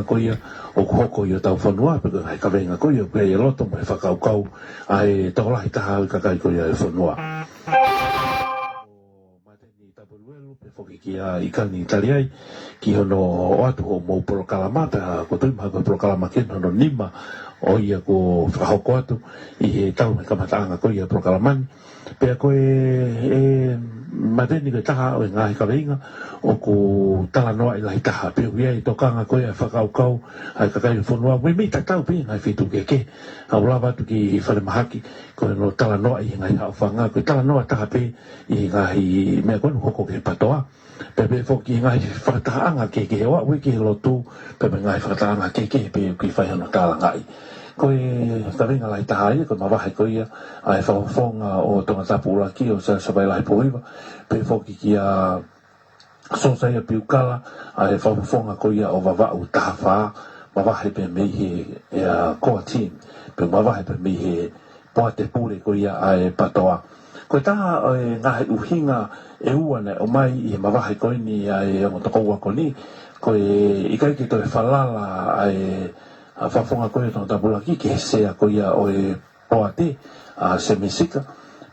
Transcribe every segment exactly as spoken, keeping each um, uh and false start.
Ko ia ʻoku hoko ʻi hotau fonua, pea ko e ngaahi kaveinga ko ia ʻoku ʻi loto mo e fakakaukau ʻa e tokolahi taha ʻo e kakai ko ia ʻo e fonua. Mateni Tapueluelu, pea foki kia Ikani Taliai, ki hono ʻoatu hoʻomou polokalama, pea ʻoku ou tui mahalo ko e polokalama ko eni hono nima ʻo ia kuo fakahoko atu ʻi he taʻu mei he kamataʻanga ko ia ʻo e polokalama ni. Pea ko e, ʻe, Mateni, ko e taha ʻo e ngaahi kaveinga ʻoku talanoaʻi lahi taha, pea ʻoku ʻi ai e tokanga ko ia ʻa e fakakaukau ʻa e kakai ʻo e fonua, meimei tatau pē ʻi he ngaahi feituʻu kehekehe. ʻOku ou lava atu ki falemahaki, ko hono talanoaʻi ʻi he ngaahi haʻofanga, ko e talanoa taha pē ʻi he ngaahi meʻa ko eni ʻoku hoko ki he PATOA. Pea pehē foki ki he ngaahi fakatahaʻanga kehekehe ʻo aʻu ki he lotu, pea mo e ngaahi fakatahaʻanga kehekehe pē ʻoku fai hono tālangaʻi. Ko e kaveinga lahi taha ia, ko e mavahe ko ia ʻa e fakafofonga ʻo Tongatapu ʻUluaki ʻo Siaosi Savailahi Pōhiva, pehē foki kia Siosaia Piukala, ʻa e fakafofonga ko ia ʻo Vavaʻu taha fā, mavahe pē mei he, ʻe, core team, pea mavahe pē mei he poate pule ko ia ʻa e PATOA. Ko e taha ʻo e ngaahi ʻuhinga ʻe ua naʻe ʻomai ʻi he mavahe ko eni ʻa e ongo tokoua ko eni, ko e ʻikai ke toe falala ʻa e, ʻa e fakafofonga ko ia ʻo Tongatapu ʻUluaki ki he sea ko ia ʻo e poate, ʻa Semi Sika.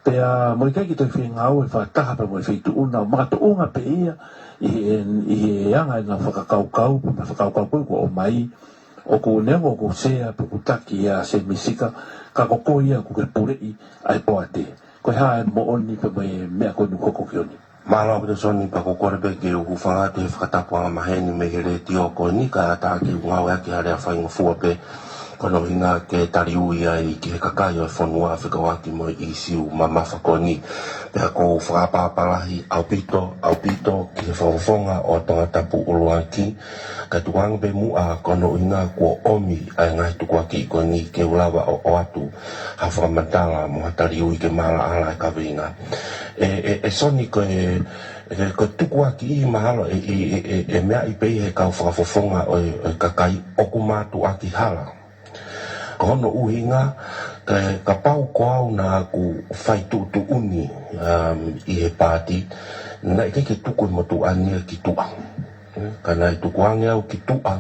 Pea mo e ʻikai ke toe fie ngāue fakataha pea mo e feituʻu na, ʻo makatuʻunga pē ia ʻi he, ʻi he anga ʻenau fakakaukau, pea mo e fakakaukau ko ia kuo ʻomai, ʻoku, neongo ʻoku sea pe ʻoku taki ʻa Semi Sika, ka ko koe ia ʻoku ke puleʻi ʻa e poate. Ko e hā e moʻoni pea mo e meʻa ko eni ʻoku hoko ki ʻoni? Mālō ʻaupito Soni, pea ʻoku ou kole pē ke u hūfanga atu he fakatapu angamaheni mei he letiō ko eni, kae ʻatā ke u ngāueʻaki ha lea faingofua pē, ko hono ʻuhinga ke taliui ai ki he kakai ʻo e fonua fekauʻaki mo e ʻīsiu mamafa ko eni. Pea ʻoku ou fakaʻapaʻapa lahi ʻaupito, ʻaupito ki he fakafofonga ʻo Tongatapu ʻUluaki, kae tukuange pē muʻa ko hono ʻuhinga kuo ʻomi ʻa e ngaahi tukuakiʻi ko eni ke u lava ʻo ʻoatu ha fakamatala mo ha taliui ke maʻalaʻala e kaveinga. ʻE, ʻe, ʻe Soni, ko e, ʻe, ko e tukuakiʻi mahalo ʻe, ʻe, ʻe, ʻe, ʻe meaʻi pē ʻe he kau fakafofonga ʻo e, ʻo e kakai ʻoku mātuʻaki hala. Ko hono ʻuhinga, ka, kapau ko au naʻa ku fai tuʻutuʻuni, um, ʻi he paati, naʻe ʻikai ke tuku e motuʻa ni ia ki tuʻa. Ka naʻe tukuange au ki tuʻa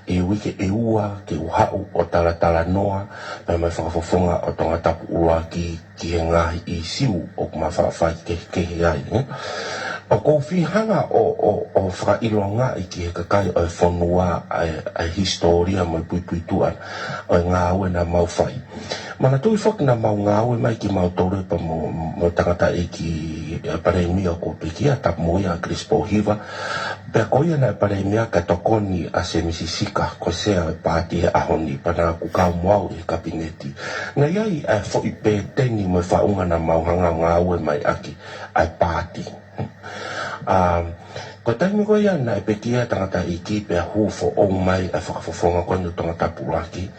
ʻi he uike ʻe ua ke u haʻu ʻo talatalanoa pea mo e fakafofonga ʻo Tongatapu ʻUluaki ki he ngaahi ʻīsiu ʻoku ma faʻa faikehekehe ai, ē. ʻOku ou fie hanga ʻo, ʻo, ʻo fakaʻilongaʻi ki he kakai ʻo e fonua ʻa e, ʻa e hisitōlia mo e puipuituʻa ʻo e ngāue naʻa mau fai. Manatuʻi foki naʻa mau ngāue mai kimautolu pea mo, mo e tangataʻeiki, ē, palēmia kuo pekia, Tapumoʻia ʻAkilisi Pōhiva, pea ko ia naʻe palēmia kae tokoni ʻa Semisi Sika, ko e sea ʻo e paati he ʻaho ni, pea naʻa ku kau mo au ʻi he kapineti. Naʻe ʻi ai ʻa e foʻi pēteni mo e faʻunga naʻa mau hanga ʻo ngāue mai ʻaki ʻa e paati. ʻA, ko e taimi ko ia naʻe pekia e tangataʻeiki pea hū foʻou mai ʻa e fakafofonga ko eni ʻo Tongatapu ʻUluaki,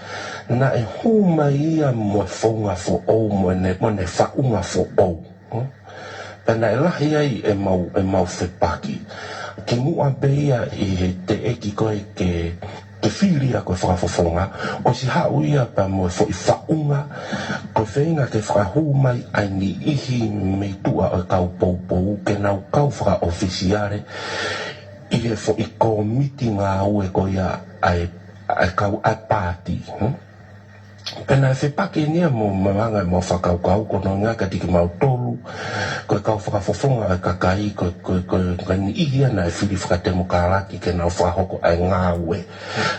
naʻe hū mai ia mo e founga foʻou mo ʻene, mo ʻene faʻunga foʻou. Pea naʻe lahi ai ʻemau, ʻemau fepaki. Kimuʻa pē ia ʻi he teʻeki ko ē ke, ke fili ia ko e fakafofonga, ʻosi haʻu ia pea mo e foʻi faʻunga, ko e feinga ke fakahū mai ʻa e niʻihi mei tuʻa ʻo e kau poupou ke nau kau fakaʻofisiale ʻi he foʻi kōmiti ngāue ko ia ʻa e, ʻa e kau ʻa e paati. Hmm? Pea naʻe fepaki eni ia mo, mo e anga ʻemau fakakaukau, ko hono ʻuhinga kiate kimautolu, ko e kau fakafofonga ʻo e kakai, ko, ko, ko, ko e niʻihi ia naʻe fili fakatemokalati ke nau fakahoko ʻa e ngāue.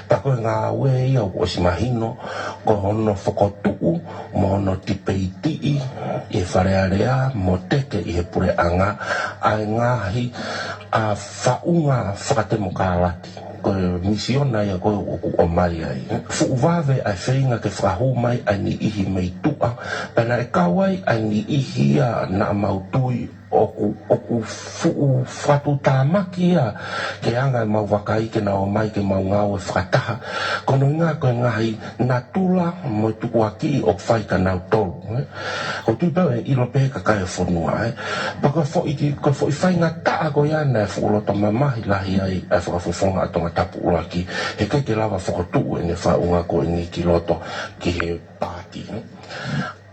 Pea ko e ngāue ia ʻoku ʻosi mahino, ko hono fokotuʻu, mo hono tipeitiʻi ʻi he Fale Alea, mo teke ʻi he puleʻanga, ʻa e ngaahi, ʻa, faʻunga fakatemokalati. Ko e misiona ia ko ē ʻoku ʻomai ai. Fuʻu vave ʻa e feinga ke fakahū mai ʻa e niʻihi mei tuʻa, pea naʻe kau ai ʻa e niʻihi ia naʻa mau tui ʻoku, ʻoku fuʻu fakatuʻutāmaki ia ki he anga ʻemau vakai ke nau ō mai ke mau ngāue fakataha. Ko hono ʻuhinga ko e ngaahi natula mo e tukuakiʻi ʻoku fai kia nautolu, ē. ʻOku ou tui pē ʻe ʻilo pē ʻe he kakai ʻo e fonua, ē. Pea ko e foʻi, ko e foʻi faingataʻa ko ia naʻe fuʻu loto mamahi lahi ai ʻa e fakafofonga ʻa Tongatapu ʻUluaki, heʻikai ke lava fokotuʻu ʻene faʻunga ko eni ki loto ki he paati, ē.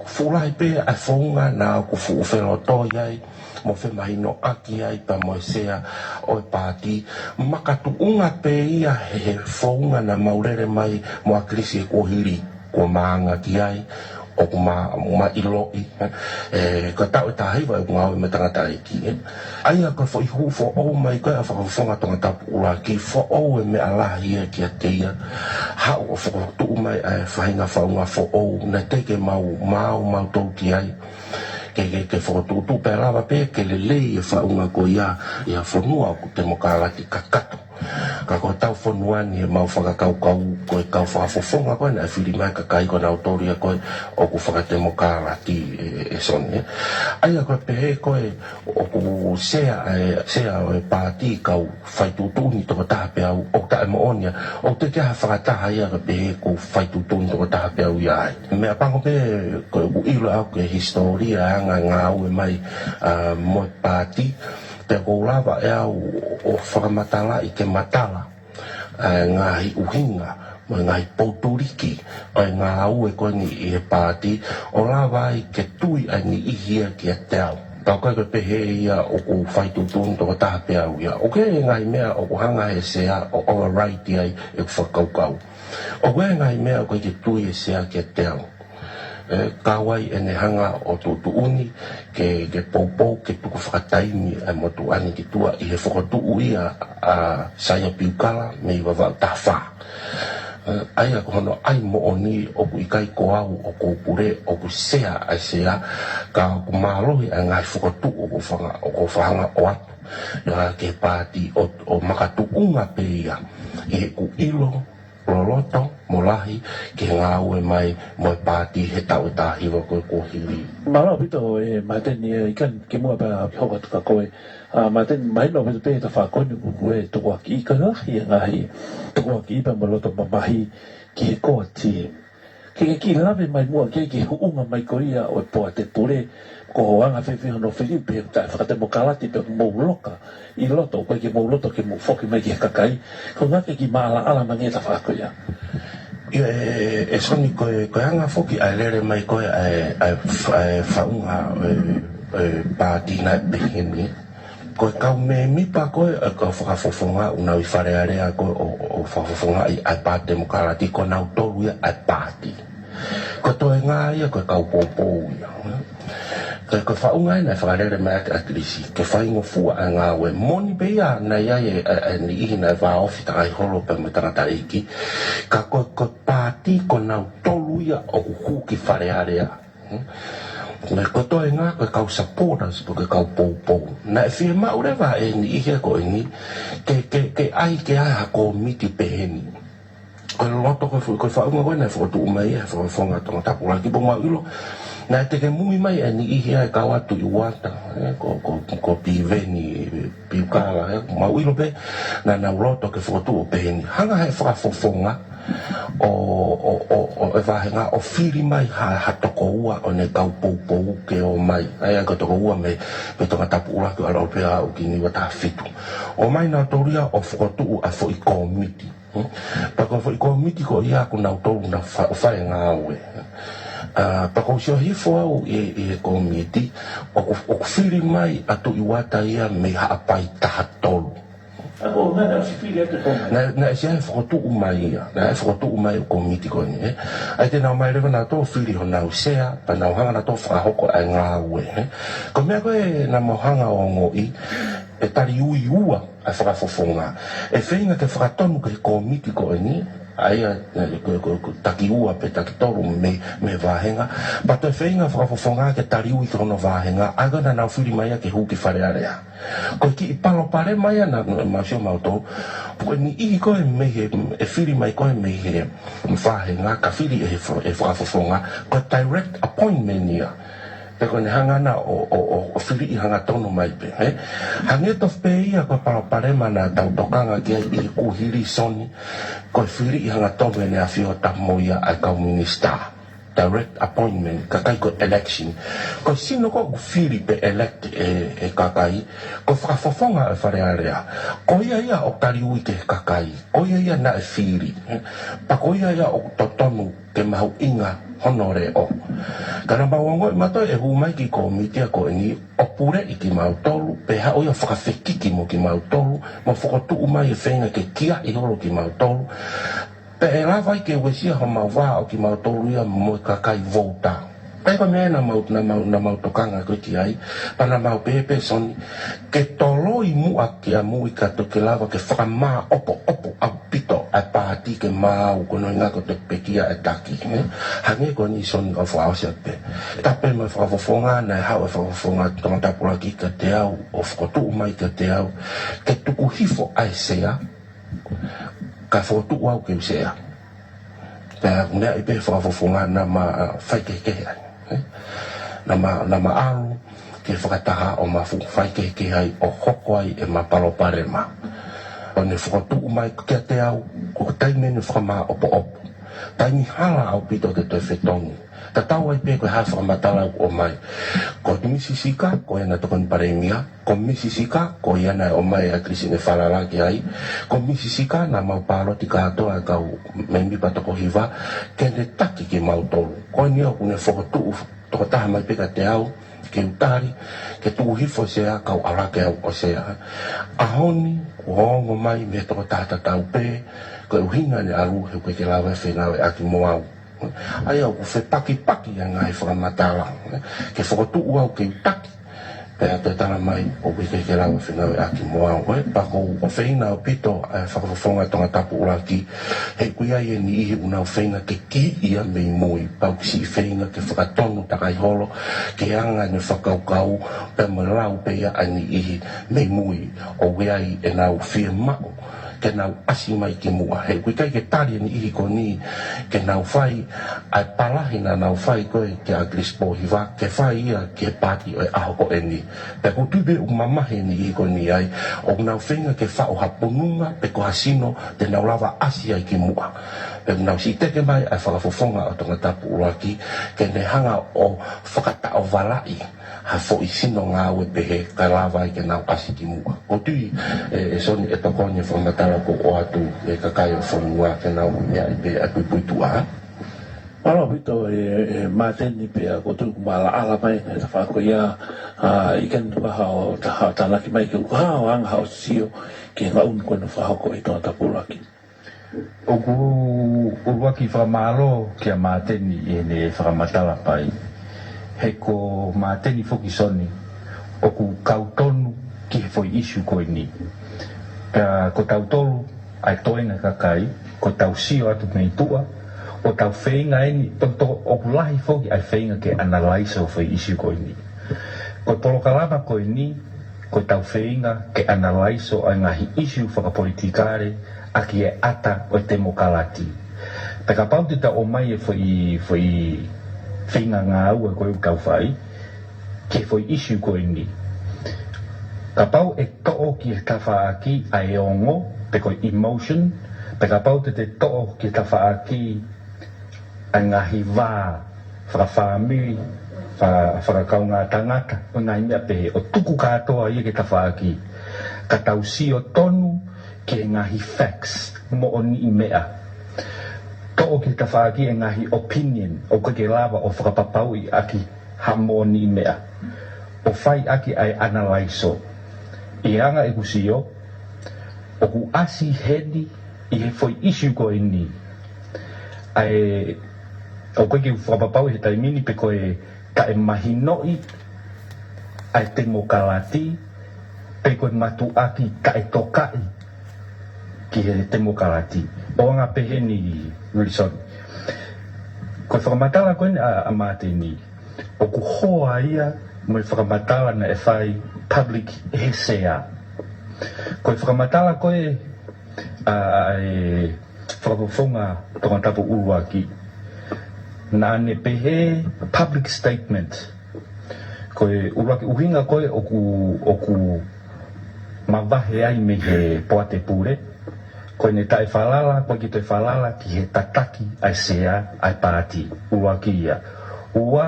Fuʻu lahi pē ʻa e founga naʻa ku fuʻu felotoi ai, mo femahinoʻaki ai pea mo e sea ʻo e paati, makatuʻunga pē ia he, he founga naʻa mau lele mai mo ʻAkilisi he kuohili, kuo ma anga ki ai, ʻoku ma, ma ʻiloʻi, ē, ko e taʻu ʻe taha hiva ʻeku ngāue mo e tangataʻeiki, ē. ʻA ia ko e foʻi hū foʻou mai ko ē ʻa e Fakafofonga Tongatapu ʻUluaki, foʻou e meʻa lahi ia kiate ia, haʻu ʻo fokotuʻu mai ʻa e faʻahinga faʻunga foʻou, naʻe teʻeki ke mau, mau, mautolu ki ai, ke, ke, ke fokotuʻutuʻu pea lava pē ke lelei e faʻunga ko ia ʻi ha fonua ʻoku temokalati kakato. Ka ko hotau fonua ni ʻi heʻemau fakakaukau, ko e kau fakafofonga ko ē naʻe fili mai, kakai ko nautolu ia ko ē ʻoku fakatemokalati, ē, ē Soni, ē. ʻA ia ko e pehē ko ē ʻoku sea, ē, sea ʻo e paati kau faituʻutuʻuni toko taha pē au, ʻoku taʻemoʻoni ia, ʻoku teʻeki ai ha fakataha ia ke pehē ʻoku faituʻutuʻuni toko taha pē au ia ai. Meʻapango pē, ko ʻeku ʻilo ʻaʻaku ki he hisitōlia ʻa e anga e ngāue mai, ā, mo e paati, pea ʻoku ou lava ʻe au ʻo fakamatalaʻi ke matala ʻa e ngaahi ʻuhinga mo e ngaahi poutuliki ʻo e ngāue ko eni ʻi he paati, ʻo lava ai ke tui ʻa e niʻihi ia kiate au. Ka ʻoku ʻikai ke pehē ia ʻoku ou faituʻutuʻuni toko taha pē au ia. ʻOku ʻi ai e ngaahi meʻa ʻoku hanga he sea ʻo override ai ʻeku fakakaukau. ʻOku ʻi ai e ngaahi meʻa ʻoku ʻikai ke tui e sea kiate au. Ē, kau ai ʻene hanga ʻo tuʻutuʻuni ke, ke poupou, ke tuku fakataimi ʻa e motuʻa ni ki tuʻa ʻi he fokotuʻu ia ʻa Saia Piukala mei Vavaʻu taha fā. Ē, ʻa ia ko hono ʻai moʻoni ʻoku ʻikai ko au ʻoku ou pule, ʻoku sea ʻa e sea, ka ʻoku mālohi ʻa e ngaahi fokotuʻu ʻoku ou fanga-, ʻoku ou fakahanga ʻoatu ia ki he paati ʻo, ʻo makatuʻunga pē ia ʻi heʻeku ʻilo loloto mo lahi ki he ngāue mai mo e paati he taʻu ʻe taha hiva ko ē kuo hili. Mālō ʻaupito ē Māteni, ē, ʻikai ke muʻa pea hoko atu kia koe. Ā, Māteni, mahino ʻaupito pē ʻeta fakakoni kuku e tukuakiʻi, ka lahi e ngaahi tukuakiʻi pea mo e loto mamahi ki he core team. Ke, ke kiʻi lave mai muʻa ki he, ki he huʻunga mai ko ia ʻo e poate pule, ko hoʻo anga fēfē hono fili, pe taʻe fakatemokalati, pe mou loka ʻi loto, ʻoku ʻikai ke mou loto ke mou foki mai ki he kakai. Ko e ngaahi kiʻi maʻalaʻala mai ange ʻeta fakakakato ia. ʻIo, ē, ē Soni, ko e, ko e anga foki ʻa e lele mai ko ē ʻa e, ʻa e, ʻa e faʻunga ʻo e, ʻo e paati naʻe pehē ni. Ko e kau mēmipa ko ē ʻo e kau fakafofonga ʻoku nau ʻi Fale Alea ko ē ʻo, ʻo, ʻo fakafofongaʻi ʻa e paati temokalati, ko nautolu ia ʻa e paati. Ko e toenga ia ko e kau poupou ia. Ko e, ko e faʻunga ia naʻe fakalele mai ʻaki ʻa ʻAkilisi ke faingofua ʻa e ngāue. Moʻoni pē ia naʻe ʻi ai e, e, e niʻihi naʻe vāofi, tangataʻeiki holo pea mo e tangataʻeiki. Ka ko e, ko e paati ko nautolu ia ʻoku hū ki Fale Alea. Hmm? Naʻe ko e toenga ko e kau supporters, pe ko e kau poupou. Naʻe fiemaʻu leva ʻe he niʻihi ko eni ke, ke, ke ʻai, ke ʻai ha kōmiti pehē ni. Ko e loto ko ē, ko e faʻunga ko ē naʻe fokotuʻu mai ʻe he Fakafofonga Tongatapu ʻUluaki, pea mau ʻilo naʻe teʻeki mui mai e niʻihi ia ʻe kau atu ʻi Uata, ē, ko, ko, ko Piveni, Piukala, ē, mau ʻilo pē naʻa nau loto ke fokotuʻu ʻo pehē ni. Hanga ʻe he fakafofonga ʻo, ʻo, ʻo, ʻo e vāhenga ʻo fili mai ha, ha toko ua ʻo ʻene kau poupou ke ō mai. ʻA ia ko e toko ua mei, mei Tongatapu ʻUluaki, ʻalu pē ʻo aʻu ki Niua taha fitu. ʻOmai nautolu ia ʻo fokotuʻu ʻa e foʻi kōmiti. Hmm? Pea ko e foʻi kōmiti ko ia ko nautolu naʻa fa-, fai e ngāue. Ā, pea ʻoku ou sio hifo au ʻi, ʻi he kōmiti, ʻoku, ʻoku fili mai ʻa Tuʻi Uata ia mei Haʻapai taha tolu. ʻA ko ē naʻe ʻosi fili atu ko ē. Naʻe, naʻe ʻosi ʻi ai e fokotuʻu mai ia, naʻe fokotuʻu mai e kōmiti ko eni, ē. ʻA ia te nau ō mai leva nautolu ʻo fili honau sea, pea nau hanga nautolu ʻo fakahoko ʻa e ngāue, ē. Ko e meʻa ko ē naʻa mau hanga ʻo ongoʻi, ʻe tali ui ua ʻa e fakafofonga. ʻE feinga ke fakatonu ki he kōmiti ko eni, ʻa ia, ē, ko, ko, ko e taki ua pe taki tolu mei, mei he vāhenga. Pea toe feinga e fakafofonga ke tali ui ki hono vāhenga, ʻa ia ko ē naʻa nau fili mai ia ke hū ki Fale Alea. Ko e kiʻi palopalema ia naʻa, naʻa mau sio mautolu, ko e niʻihi ko ē mei he, ʻe fili mai ko ē mei he vāhenga ka fili ʻe he fa-, ʻe he fakafofonga, ko e direct appointment ia. Pea ko ʻene hanga ʻana ʻo, ʻo, ʻo, ʻo filiʻi hangatonu mai pē, ē? Hangē tofu pē ia ko e palopalema naʻa tau tokanga ki ai ʻi he kuohili Soni, ko e filiʻi hangatonu ʻEne ʻAfio Tapumoʻia ʻa e kau minisitā. direct appointment, kakai ko e election. Ko e sino ko ē ʻoku fili pe elect ʻe, ʻe kakai, ko e fakafofonga ʻo e Fale Alea. Ko ia ia ʻoku taliui ki he kakai, ko ia ia naʻe fili. Pea ko ia ia ʻoku totonu ke mahuʻinga hono leʻo. Ka naʻa mau ongoʻi mautolu ʻe hū mai ki he kōmiti ko eni ʻo puleʻi kimautolu, pea haʻu ia ʻo fakafekiki mo kimautolu, mo fokotuʻu mai e feinga ke kiaʻi holo kimautolu. Pea ʻe lava ai ke uesia homau vā ʻo kimautolu ia mo e kakai vouti. Pea ko e meʻa naʻa mau, naʻa mau, naʻa mau tokanga ko ē ki ai, pea naʻa mau pehē pē Soni, ke toloi muʻa ki ʻamui kae toki lava ke fakamāʻopoʻopo ʻaupito ʻa e paati ke maau, ko hono ʻuhinga ko e toki pekia e taki, ē? Hangē ko eni Soni ʻoku fakaʻosi atu pē. Tapu mo e fakafofonga, naʻe haʻu e fakafofonga Tongatapu ʻUluaki kiate au, ʻo fokotuʻu mai kiate au, ke tuku hifo ʻa e sea, kae fokotuʻu au ke u sea. Pea ʻoku ne ʻi ai pē fakafofonga naʻa ma, ʻa, faikehekehe ai, ē? Naʻa ma, naʻa ma ʻalu ki he fakataha ʻo ma fuʻu faikehekehe ai ʻo hoko ai ʻema palopalema. ʻO ne fokotuʻu mai kiate au, ko e taimi eni ʻo e fakamāʻopoʻopo. Taimi hala ʻaupito ke toe fetongi. Tatau ai pē ko e hā e fakamatala ʻoku ʻomai. Ko Misi Sika, ko ena tokoni palēmia, ko Misi Sika, ko ia naʻe ʻomai ʻa Kilisine Falala ki ai. Ko Misi Sika, naʻa mau pāloti kātoa e kau mēmipa toko hiva, ke ne taki kimautolu. Ko eni ʻoku ne fokotuʻu tokotaha mai pē kiate au, ke u tali, ke tuku hifo e sea, kau ʻalu hake au ʻo sea. ʻAho ni, kuo ongo mai mei he tokotaha tatau pē, ko e ʻuhinga ʻene ʻalu, he ʻoku ʻikai ke lava e fengāueʻaki mo au. ʻA ia ʻoku fepakipaki ʻa e ngaahi fakamatala, ē? Ke fokotuʻu au ke u taki, pea toe tala mai ʻoku ʻikai ke lava e fengāueʻaki mo au, ē? Pea ʻoku ou ʻofeina ʻaupito ʻa e fakafofonga Tongatapu ʻUluaki, he ʻoku ʻi ai e niʻihi ʻoku nau feinga ke kiʻi ia mei mui, pea ʻoku siʻi feinga ke fakatonu takai holo, ke anga ʻene fakakaukau, pea mo e lau pē ia ʻa e niʻihi mei mui, ʻoku ʻi ai ʻenau fiemaʻu ke nau ʻasi mai ki muʻa. He ʻoku ʻikai ke tali e niʻihi ko eni ke nau fai ʻa e palahi naʻa nau fai ko ē kia Kilisi Pōhiva, ke fai ia ki he paati ʻo e ʻaho ko eni. Pea ʻoku ou tui pē ʻoku mamahi e niʻihi ko eni ai, ʻoku nau feinga ke faʻu ha pununga pe ko ha sino te nau lava ʻasi ai ki muʻa. Pea ʻoku nau siʻi teke mai ʻa e fakafofonga ʻo Tongatapu ʻUluaki, ke ne hanga ʻo fakataʻovalaʻi ha foʻi sino ngāue pehē kae lava ai ke nau ʻasi ki muʻa. ʻOku ou tui, ē, ʻe Soni, ʻe tokoni e fakamatala ʻoku ʻoatu ki he kakai ʻo e fonua ke nau meaʻi pē ʻa e puipuituʻa. Mālō ʻaupito, ē, ē, Māteni, pea ʻoku ou tui ʻoku ma ʻalaʻala mai e tafaʻaki ko ia, ʻa, ʻikai ke u hanga ʻo tā-, tānaki mai ke u hanga ʻo anga haʻo sio ki he ngaʻunu ko ē naʻe fakahoko ʻi Tongatapu ʻUluaki. ʻOku ou ʻuluaki fakamālō kia Māteni ʻi heʻene fakamatala pai. He ko Māteni foki Soni, ʻoku kau tonu ki he foʻi ʻisiū ko eni. Pea ko tautolu, ʻa e toenga kakai, ko ʻetau sio atu mei tuʻa, ʻo tau feinga eni, ʻo tau, ʻoku lahi foki ʻa e feinga ke analyze ʻo e foʻi ʻisiū ko eni. Ko e polokalama ko eni, ko ʻetau feinga ke analyze ʻo e ngaahi ʻisiū fakapolitikale ʻaki e ʻata ʻo e temokalati. Pea kapau te tau ʻomai e foʻi, foʻi feinga ngāue ko ē ʻoku tau fai, ki he foʻi ʻisiū ko eni. Kapau ʻe toʻo ki he tafaʻaki ʻa e ongo, pe ko e emotion, pe kapau te te toʻo ki he tafaʻaki ʻa e ngaahi vā fakafāmili, fa-, fakakaungātangata, ʻo e ngaahi meʻa pehē, ʻo tuku kātoa ia ki he tafaʻaki. Ka tau sio tonu ki he ngaahi facts, moʻoniʻi meʻa. Toʻo ki he tafaʻaki e ngaahi opinion, ʻoku ʻikai ke lava ʻo fakapapauʻi ʻaki ha moʻoniʻi meʻa. ʻO fai ʻaki ʻa e analyze. ʻI he anga ʻeku sio, ʻoku ʻasi heni ʻi he foʻi ʻisiū ko eni. ʻA e, ʻoku ʻikai ke u fakapapauʻi he taimi ni pe ko e taʻemahinoʻi ʻa e temokalati, pe ko e mātuʻaki taʻetokaʻi ki he temokalati. ʻO anga pehē ni, Wilson. Ko e fakamatala ko eni ʻa, ʻa Māteni, ʻoku hoa ia mo e fakamatala naʻe fai public ʻe he sea. Ko e fakamatala ko ē ʻa, ʻa e fakafofonga Tongatapu ʻUluaki, naʻa ne pehē public statement. Ko e ʻuluaki ʻuhinga ko ē ʻoku, ʻoku mavahe ai mei he poate pule, Ko ʻene taʻefalala, ʻoku ʻikai ke toe falala ki he tataki ʻa e sea ʻa e paati. ʻUluaki ia. Ua,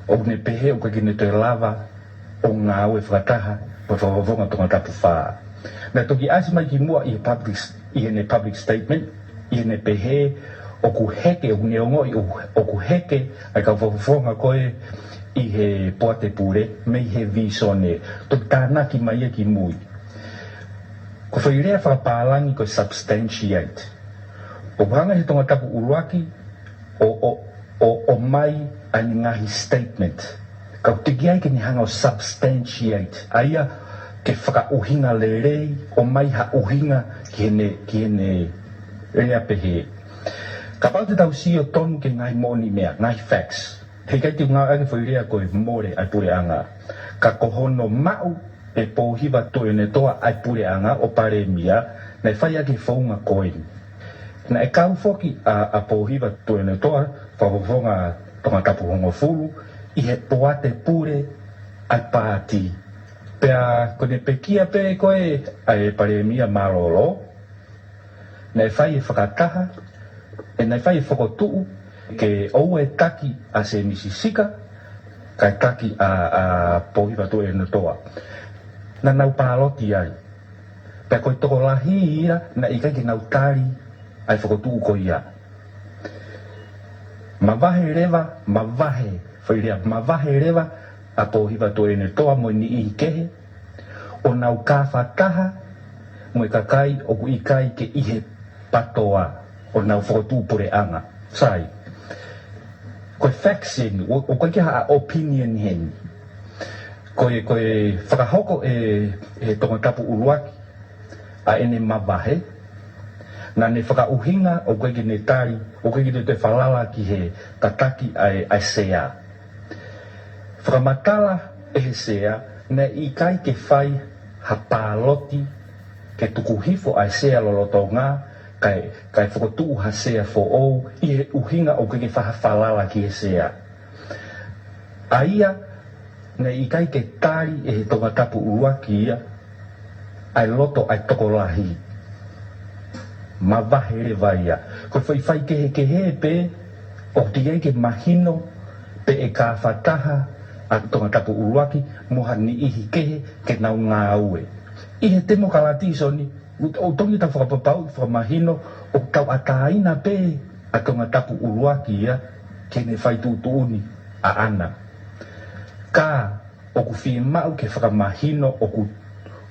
ʻoku ne pehē ʻoku ʻikai ke ne toe lava ʻo ngāue fakataha mo e Fakafofonga Tongatapu Fā. Naʻe toki ʻasi mai ki muʻa ʻi he public, ʻi heʻene public statement, ʻi heʻene pehē ʻoku heke, ʻoku ne ongoʻi ʻoku, ʻoku heke ʻa e kau fakafofonga ko ē ʻi he poate pule mei he vīsone. Toki tānaki mai ia ki mui. Ko e foʻi lea fakapālangi ko e substantiate. ʻOku hanga he Tongatapu ʻUluaki ʻo, ʻo, ʻo, ʻomai ʻa ʻene ngaahi statement. Ka ʻoku teʻeki ai ke ne hanga ʻo substantiate, ʻa ia ke fakaʻuhinga lelei, ʻomai ha ʻuhinga ki heʻene, ki heʻene lea pehē. Kapau te tau sio tonu ki he ngaahi moʻoniʻi meʻa, ngaahi facts. He ʻikai te u ngāueʻaki e foʻi lea ko e mole ʻa e puleʻanga. Ka ko hono maʻu ʻe Pōhiva Tuʻiʻonetoa ʻa e puleʻanga ʻo palēmia, naʻe fai ʻaki e founga ko eni. Naʻe kau foki ʻa, ʻa Pōhiva Tuʻiʻonetoa, Fakafofonga Tongatapu hongofulu, ʻi he poate pule ʻa e paati. Pea ko ʻene pekia pē ko ē ʻa e palēmia mālōlō, naʻe fai e fakataha, ē, naʻe fai e fokotuʻu ke ʻoua ʻe taki ʻa Sēmisi Sika, kae taki ʻa, ʻa Pōhiva Tuʻiʻonetoa. Naʻa nau pāloti ai. Pea ko e tokolahi ia naʻe ʻikai ke nau tali ʻa e fokotuʻu ko ia. Mavahe leva, mavahe, foʻi lea, mavahe leva ʻa Pōhiva Tuʻiʻonetoa mo e niʻihi kehe, ʻo nau kāfataha mo e kakai ʻoku ʻikai ke ʻi he PATOA, ʻo nau fokotuʻu puleʻanga. Sai. Ko e facts eni, ʻo, ʻoku ʻikai ke ha opinion heni. Ko e, ko e fakahoko ʻe, ʻe Tongatapu ʻUluaki ʻa ʻene mavahe, naʻa ne fakaʻuhinga ʻoku ʻikai ke ne tali, ʻoku ʻikai ke ne toe falala ki he tataki ʻa e, ʻa e sea. Fakamatala ʻe he sea, naʻe ʻikai ke fai ha pāloti ke tuku hifo ʻa e sea lolotonga, kae, kae fokotuʻu ha sea foʻou ʻi he ʻuhinga ʻoku ʻikai ke fai ha falala ki he sea. ʻA ia, naʻe ʻikai ke tali ʻe he Tongatapu ʻUluaki ia ʻa e loto ʻa e tokolahi. Mavahe leva ia. Ko e foʻi faikehekehe pē ʻoku teʻeki ai ke mahino pe ʻe kāfataha ʻa Tongatapu ʻUluaki mo ha niʻihi kehe ke nau ngāue. ʻI he temokalatisoni, ʻoku totonu ke tau fakapapauʻi, fakamahino ʻoku tauʻatāina pē ʻa Tongatapu ʻUluaki ia ki heʻene fai tuʻutuʻuni ʻaʻana. Ka ʻoku fiemaʻu ke fakamahino ʻoku,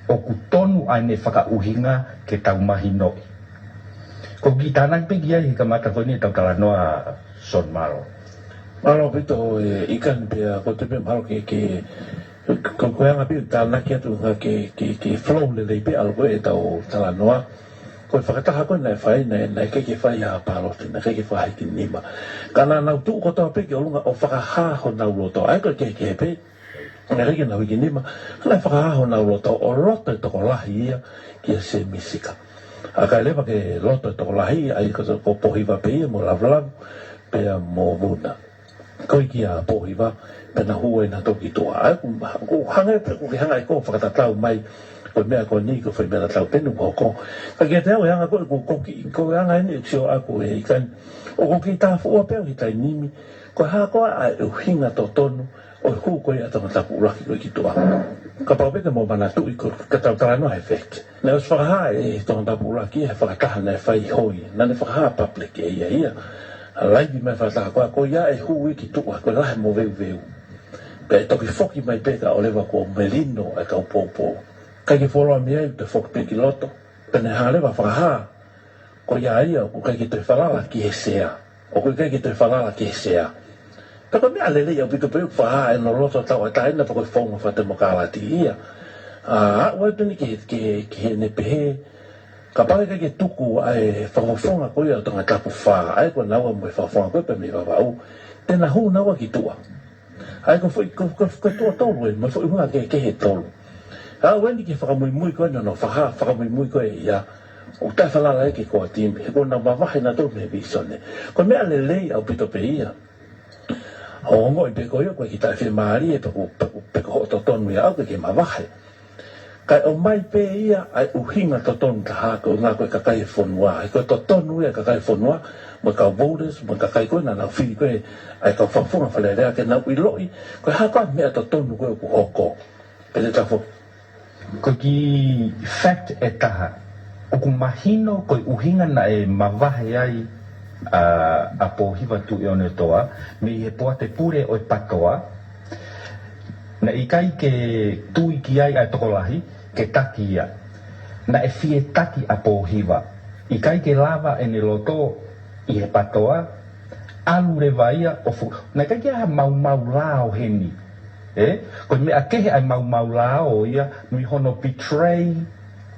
ʻoku tonu ʻa ʻene fakaʻuhinga ke tau mahinoʻi. Ko e kiʻi tānaki pē ki ai he kamata ko eni ʻetau talanoa, Son, mālō. Mālō ʻaupito ē, ʻIkani, pea ko e tuʻu pē mālō ke, ke, ko, ko e anga pē ʻo e tānaki atu ke, ke, ke flow lelei pē ʻalu ko ē ʻetau talanoa. Ko e fakataha ko ē naʻe fai, naʻe, naʻe ʻikai ke fai ha pāloti, naʻe ʻikai ke fai ha hikinima. Ka naʻa nau tuʻu kotoa pē ki ʻolunga ʻo fakahā honau loto. ʻA ia ko e kehekehe pē, naʻe ʻikai ke nau hikinima, naʻe fakahā honau loto, ʻo loto e tokolahi ia kia Sēmisi Sika. ʻA ia kae leva ke loto e tokolahi, ʻa ia ko, ko Pōhiva pē ia mo Lavulavu, pea mo Vuna. Ko ia kia Pōhiva, pea nau hū ai nautolu ki tuʻa. ʻA ia ʻoku, ʻoku hanga pē, ʻoku ke hanga ʻe koe ʻo fakatatau mai, ko e meʻa ko eni, ko e foʻi meʻa tatau pē eni ʻoku hoko. Ka kiate au e anga ko ē, ʻoku, ʻoku kiʻi, ko e anga eni ʻoku sio ʻaʻaku ʻe ʻIkani, ʻoku kiʻi tāfuʻua pē au he taimi ni, ko e hā koā ʻa e ʻuhinga totonu ʻo e hū ko ē ʻa Tongatapu ʻUluaki ko ē ki tuʻa. Kapau pē te mou manatuʻi ko e, ka tau talanoa he fact. Naʻe ʻosi fakahā ʻe Tongatapu ʻUluaki he fakataha naʻe fai hoi. Naʻa ne fakahā public ʻe ia ia. Laivi mai e fakataha ko ia, ko ia ʻe hū ia ki tuʻa, ko e lahi e moveuveu. Pea ʻe toki foki mai pē ka ʻoleva kuo melino e kau poupou. ʻIkai ke fuoloa mei ai, toe foki pē ki loto. Pea ne hanga leva ʻo fakahā, ko ia ia, ʻoku ʻikai ke toe falala ki he sea. ʻOku ʻikai ke toe falala ki he sea. Pea ko e meʻa lelei ʻaupito pē ʻoku fakahā ʻene loto tauʻatāina pea ko e founga fakatemokālati ia. ʻA, aʻu ai pē eni ki he, ki he, ki heʻene pehē, kapau ʻe ʻikai ke tuku ʻa e fakafofonga ko ia ʻo Tongatapu Fā, ʻa ia ko naua mo e fakafofonga ko ē pē mei Vavaʻu, te na hū naua ki tuʻa. ʻA ia ko e foʻi, ko, ko, ko e tuʻa tolu ē, mo e foʻi ʻuhinga kehekehe ʻe tolu. Aʻu eni ki he fakamuimui ko ē naʻa nau fakahā, fakamuimui ko ē ia, ʻoku taʻefalala ia ki he core team, he kuo nau mavahe nautolu mei he vīsone. Ko e meʻa lelei ʻaupito pē ia. Hoʻo ongoʻi pē ko ia ʻoku ʻikai ke taʻefiemālie, pe ko, pe ko, pe ko hoʻo totonu ia ʻoku ʻikai ke mavahe. Kae ʻomai pē ia ʻa e ʻuhinga totonu taha ko e ʻuhinga ko e kakai e fonua. He ko e totonu ia e kakai e fonua, mo e kau voters, mo e kakai ko ē naʻa nau fili ko ē ʻa e kau fakafofonga Fale Alea ke nau ʻiloʻi, ko e hā koā e meʻa totonu ko ē ʻoku hoko. Pele tafo. Ko e kiʻi fact ʻe taha. ʻOku mahino ko e ʻuhinga naʻe mavahe ai ʻa, ʻa Pōhiva Tuʻionotoa, mei he poate pule ʻo e PATOA, naʻe ʻikai ke tui ki ai ʻa e tokolahi, ke taki ia. Naʻe fie taki ʻa Pōhiva. ʻIkai ke lava ʻene loto ʻi he PATOA, ʻalu leva ia ʻo fu-, naʻe ʻikai ke ʻi ai ha maumau lao heni. Ē? Ko e meʻa kehe ʻa e maumau lao ia, mei hono betray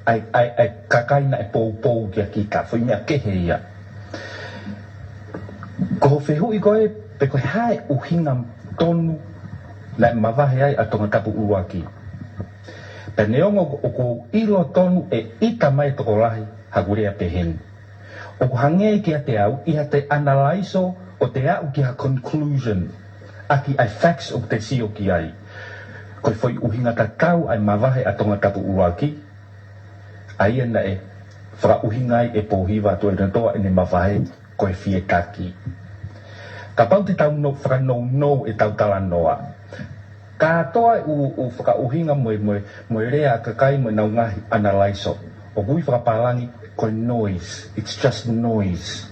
ʻa e, ʻa e, ʻa e kakai naʻe poupou kia kita. Foʻi meʻa kehe ia. Ko hoʻo fehuʻi ko ē, pe ko e hā e ʻuhinga tonu naʻe mavahe ai ʻa Tongatapu ʻUluaki. Pea neongo ʻoku ou ʻilo tonu ʻe ʻita mai e tokolahi haʻaku lea peheni. ʻOku hangē kiate au ʻi haʻate analaiso ʻo te aʻu ki ha conclusion ʻaki ʻa e facts ʻoku te sio ki ai. Ko e foʻi ʻuhinga tatau ʻa e mavahe ʻa Tongatapu ʻUluaki, ʻa ia naʻe fakaʻuhinga ai ʻe Pōhiva Tuʻionotoa ʻene mavahe, ko e fie taki. Kapau te tau no-, fakanounou ʻetau talanoa, kātoa ʻū, ʻū fakaʻuhinga mo e, mo e, mo e lea ʻa e kakai mo ʻenau ngaahi analaiso, ʻoku ui fakapālangi ko e noise. It's just noise.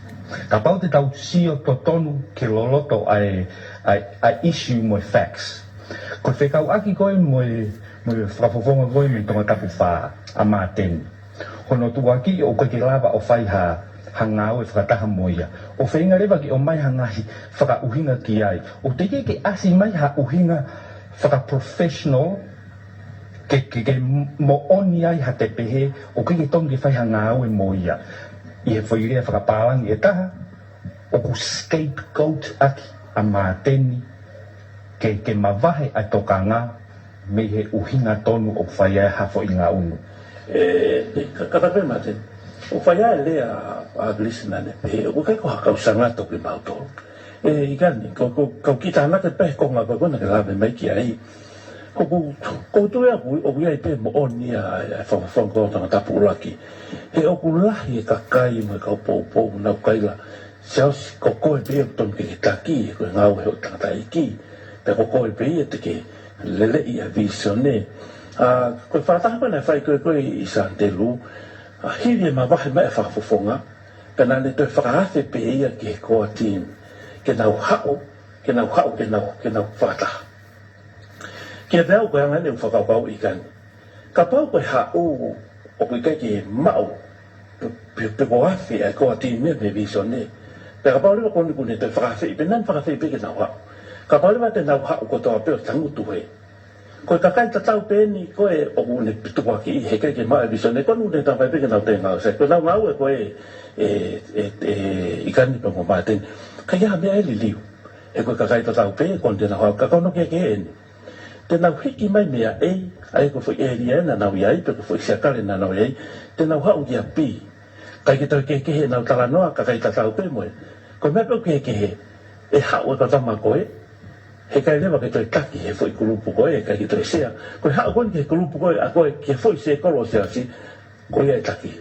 Kapau te tau sio totonu ki he loloto ʻa e, ʻa e, ʻa e issue mo e facts, ko e fekauʻaki ko ē mo e, mo e fakafofonga ko ē mei Tongatapu Fā, ʻa Māteni. Hono tuʻuaki ʻoku ʻikai ke lava ʻo fai ha, ha ngāue fakataha mo ia. ʻO feinga leva ke ʻomai ha ngaahi fakaʻuhinga ki ai. ʻOku teʻeki ke ʻasi mai ha ʻuhinga fakaprofessional ke, ke, ke moʻoni ai haʻate pehē ʻoku ʻikai ke tonu ke fai ha ngāue mo ia. ʻI he foʻi lea fakapālangi ʻe taha, ʻoku scapegoat ʻaki ʻa Māteni ke, ke mavahe ʻa e tokanga mei he ʻuhinga tonu ʻoku fai ai ha foʻi ngaʻunu. ʻE, ʻe, ka, ka tape mate. ʻOku fai ai e lea ʻa, ʻa Gilisi naʻa ne pehē, ʻoku ʻikai ko ha kau sangato kimautolu. ʻE, ʻikai ni, ko, ko, kau kiʻi tānaki pē he konga ko ē naʻa ke lave mai ki ai. ʻOku, ʻoku ou tui au ʻoku, ʻoku ʻi ai pē moʻoni ʻa e, ʻa e fakafofonga ʻo Tongatapu ʻUluaki. He ʻoku lahi e kakai mo e kau poupou naʻa nau kaila, Siaosi, ko koe pē ʻoku tonu ke ke taki, he ko e ngāue ʻa e tangataʻeiki. Pea ko koe pē ia te ke leleʻi ʻa e visone. ʻA, ko e fakataha ko ē naʻe fai ko ē ko ē ʻi Sātelu, ʻa, hili e mavahe mai ʻa e fakafofonga, pea naʻa ne toe fakaafe pē ia ki he core team ke nau haʻu, ke nau haʻu, ke nau, ke nau fakataha. Kiate au ko e anga eni ʻeku fakakaukau ʻi kani. Kapau ko e haʻu ʻoku ʻikai ke maʻu, pe, pe, pe ko e afe ʻa e core team mei he visone. Pea kapau leva ko eni kuo ne toe fakaafeʻi, pea naʻa ne fakaafeʻi pē ke nau haʻu. Kapau leva te nau haʻu kotoa pē ʻo tangutu hē. Ko e kakai tatau pē eni ko ē ʻoku ne tukuakiʻi he ʻikai ke maʻu e visone, ko eni ʻoku ne tau fai pē ke nau toe ngāue. Sai, ko ʻenau ngāue ko ē, ʻe, ʻe, ʻe, ʻi kani pē mo Māteni. ʻIkai ha meʻa ʻe liliu. He ko e kakai tatau pē, ko eni te nau haʻu, ka ko hono kehekehe eni. Te nau hiki mai mei ai, ʻa ia ko e foʻi ʻēlia ē naʻa nau ʻi ai, pe ko e foʻi siakale naʻa nau ʻi ai, te nau haʻu ki ʻapi. ʻIkai ke toe kehekehe ʻenau talanoa, kakai tatau pē mo ē. Ko e meʻa pē ʻoku kehekehe, ʻe haʻu e kau tama ko ē, he ʻikai leva ke toe taki he foʻi kulupu ko ē, ʻikai ke toe sea. Ko e haʻu ko eni ki he kulupu ko ē, ʻa ko ē ki he foʻi sēkolo ʻo e siasi, ko ia ʻe taki.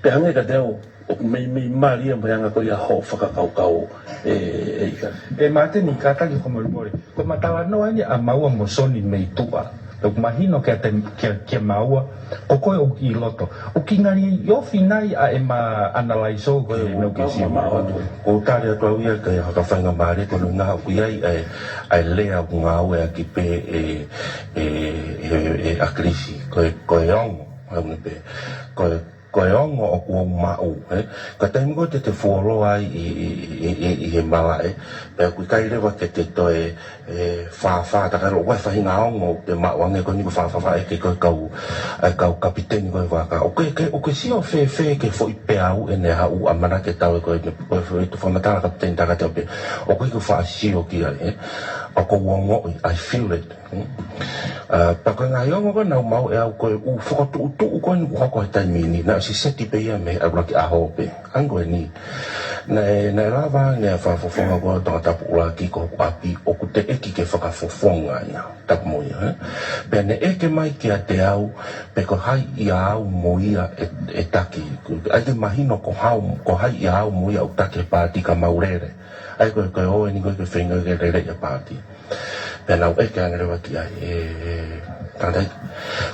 Pea hangē kiate au, ʻoku meimei mali ia mo e anga ko ia hoʻo fakakaukau ē, ē ʻi kani. ʻE Māteni, kātaki fakamolemole. Ko e talanoa eni ʻa maua mo Soni mei tuʻa. ʻOku mahino kiate, kia, kia maua, ko koe ʻoku ʻi loto. ʻOku kiʻi ngali ofi nai ʻa ʻema analaiso ko ē ʻoku ke sio. Ko u tali atu au ia ke haka faingamālie, ko hono ʻuhinga ʻoku ʻi ai ʻa e, ʻa e lea ʻoku ngāueʻaki pē ʻe, ʻe, ʻe, ʻe ʻAkilisi. Ko e, ko e ongo, ʻa ia pē. Ko e, ko e ongo ʻoku ou maʻu, ē? Ko e taimi ko ē te te fuoloa ai ʻi, ʻi, ʻi, ʻi, ʻi he malaʻe, pea ʻoku ʻikai leva ke te toe, ē, fāfā, tā ka ʻilo ʻoku ʻi ai e faʻahinga ongo ʻoku te maʻu ange ko eni ko e fāfāfā ʻe ʻikai ko e kau, ʻa e kau kapiteni ko ē vaka. ʻOku ke, ke, ʻoku ke sio fēfē ki he foʻi peau ʻene haʻu ʻamanaki ke tau ē ko ē, ko e foʻi tuʻu fakamatala kapiteni tā ka te ope. ʻOku ʻikai ko e faʻa sio ki ai, ē? ʻOku ou ongoʻi, I feel it. Hmm. ʻA, pea ko e ngaahi ongo ko ē naʻa ku maʻu ʻe au ko e ʻū fokotuʻutuʻu ko eni ʻoku hoko he taimi ni, naʻe ʻosi seti pē ia mei he ʻaluʻaki ʻaho pē. Hangē ko eni. Naʻe, naʻe lava ange ʻa e fakafofonga ko ē ʻo Tongatapu ʻUluaki ko hoku ʻapi ʻoku teʻeki ke fakafofonga ia, tapu mo ia, ē? Pea ne ʻeke mai kiate au, pe ko hai ʻia au mo ia ʻe, ʻe taki. ʻAi ke mahino ko hau, ko hai ʻia au mo ia ʻoku taki e paati ka mau lele. ʻAi ko e, ko e ō eni ko e ke feinga ke lele ia paati. Pea naʻa ku ʻeke ange leva ki ai, ē, ē, tangataʻeiki,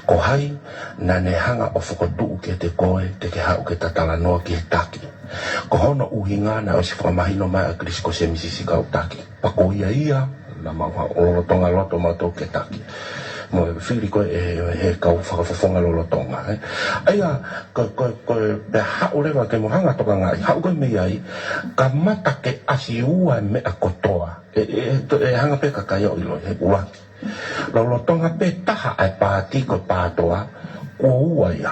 ko hai naʻa ne hanga ʻo fokotuʻu kiate koe, ke ke haʻu ke ta talanoa ki he taki. Ko hono ʻuhinga naʻe ʻosi fakamahino mai ʻa ʻAkilisi ko Semisi Sika ʻoku taki. Pea ko ia ia, naʻa mau haʻu ʻo lolotonga loto mautolu ke taki. Mo e fili ko ē ʻe he, he kau fakafofonga lolotonga, ē. ʻA ia, ko, ko, ko, pea haʻu leva ke mo hanga tokangaʻi, haʻu ko ē mei ai, kamata ke ʻasi ua e meʻa kotoa. ʻE, ʻe, ʻe, ʻe hanga pē kakai ʻo ʻiloʻi, he ʻuluaki. Lolotonga pē taha ʻa e paati ko e PATOA, kuo ua ia.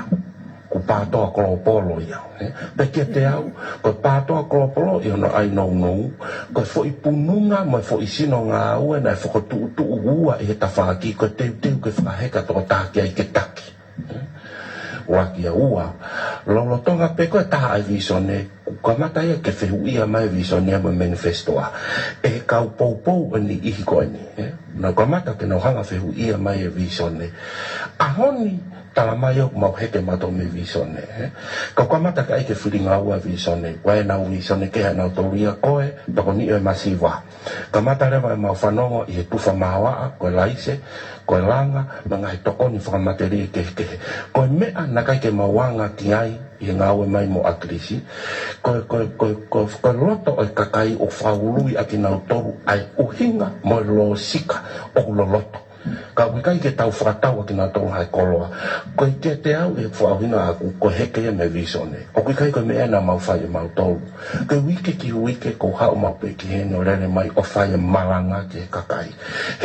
Ko e PATOA Kolopolo ia, ē. Pea kiate au, ko e PATOA Kolopolo ʻi hono ʻai nounou, ko e foʻi pununga mo e foʻi sino ngāue naʻe fokotuʻutuʻu ua ʻi he tafaʻaki, ko e teuteu ke fakaheka tokotaha ki ai ke taki. ʻUluaki ia. Ua, lolotonga pē ko e taha ʻa e visone, kuo kamata ia ke fehuʻia mai e visone mo e manifesto ʻa e kau poupou ʻo e niʻihi ko eni, ē? Naʻa nau kamata ke nau hanga fehuʻia mai e visone. ʻAho ni, tala mai ʻoku mau heke mautolu mei he visone, ē? Ka kuo kamata ke ʻai ke fili ngāue e visone, ʻoku ʻi ai ʻenau visone kehe ʻanautolu ia ko e tokoniʻi ʻo e masiva. Kamata leva ʻemau fanongo ʻi he tufa maoaʻa, ko e laise, ko e langa, mo e ngaahi tokoni fakamatelie kehekehe. Ko e meʻa naʻe ʻikai ke mau anga ki ai ʻi he ngāue mai mo ʻAkilisi, ko e, ko e, ko e, ko e, ko e loto ʻo e kakai ʻoku fakaului ʻakinautolu ʻa e ʻuhinga mo e lōsika ʻoku loloto. Ka ʻoku ʻikai ke tau fakatau ʻakinautolu ha koloa. Ko e kiate au ʻi he fakaʻuhinga ʻaʻaku, ko e heke ia mei he visone. ʻOku ʻikai ko e meʻa ia naʻa mau fai ʻe mautolu. Ko e uike ki he uike, ko e haʻu maʻu pē ki heni ʻo lele mai ʻo fai e malanga ki he kakai.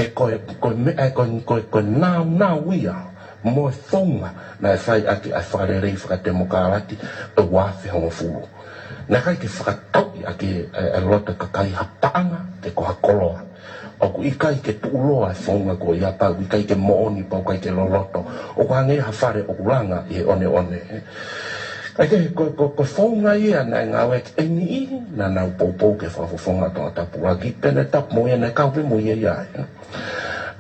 He ko e, ko e meʻa, ko e, ko e, ko e naunau ia mo e founga naʻe fai ʻaki ʻa e fakalelei fakatemokalati ʻo e ua afe hongofulu. Naʻe ʻikai ke fakatauʻi ʻaki e, e loto kakai ha paʻanga pe ko ha koloa. ʻOku ʻikai ke tuʻuloa e founga ko ia pea ʻoku ʻikai ke moʻoni pea ʻoku ʻikai ke loloto. ʻOku hangē ha fale ʻoku langa ʻi he ʻoneʻone. ʻAi ke, ko, ko, ko e founga ia naʻe ngāueʻaki ʻe he niʻihi naʻa nau poupou ki he fakafofonga ʻo Tongatapu ʻUluaki, pea ne tapu mo ia, naʻe kau pē mo ia ia.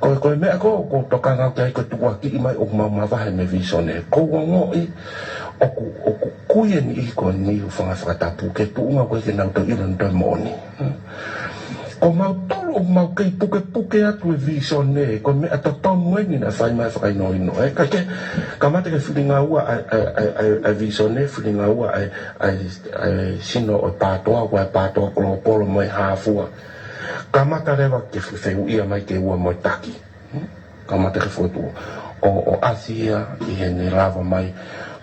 Ko e, ko e meʻa ko, ko e tokanga ki ai ko e tukuakiʻi mai ʻoku mau mavahe mei he visone. Ko u ongoʻi, ʻoku, ʻoku kui e niʻihi ko eni ʻoku fanga fakatapu, ki he tuʻunga ʻoku ʻikai ke nau toe ʻilo ʻe nautolu e moʻoni. Ko mautolu ʻoku mau kei pukepuke atu e visone, ko e meʻa totonu eni naʻe fai mai fakahinohino. Ē, ka ke, kamata ke fili ngāue ʻa e, ʻa e, ʻa e, ʻa e, ʻa e visone, fili ngāue ʻa e, ʻa e, ʻa e sino ʻo e PATOA, ko e PATOA Kolopolo mo e hā fua. Kamata leva ke fe-, fehuʻia mai ke ua mo e taki. Kamata ke fotu. ʻO, ʻo ʻasi ia ʻi heʻene lava mai,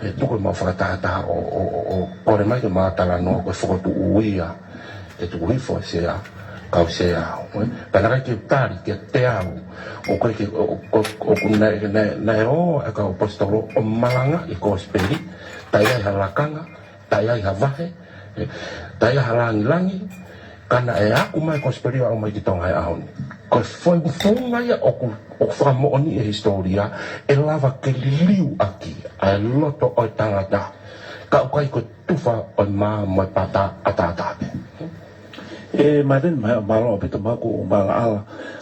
ʻe tuku ʻemau fakatahataha ʻo, ʻo, ʻo, ʻo kole mai ke mau talanoa ko e fokotuʻu ia. ʻE tuku hifo e sea, kau sea au, ē? Pea naʻe ʻikai ke u tali kiate au. ʻOku ʻikai ke, ʻo, ʻo, ʻo, ʻoku naʻe, naʻe, naʻe ō e kau ʻaposetolo ʻo malangaʻi e kosipeli, taʻe ʻi ai ha lakanga, taʻe ʻi ai ha vahe, ē, taʻe ʻi ai ha langilangi, ka naʻe aʻu mai e kosipeli ʻo aʻu mai ki Tonga he ʻaho ni. Ko e founga ia ʻoku, ʻoku fakamoʻoniʻi e hisitōlia, ʻe lava ke liliu ʻaki ʻa e loto ʻo e tangata. Ka ʻoku ʻikai ko e tufa ʻo e mā mo e pata ʻataʻatā pē. ʻE, Martin, mā-, mālō ʻaupito, mau ʻoku maʻalaʻala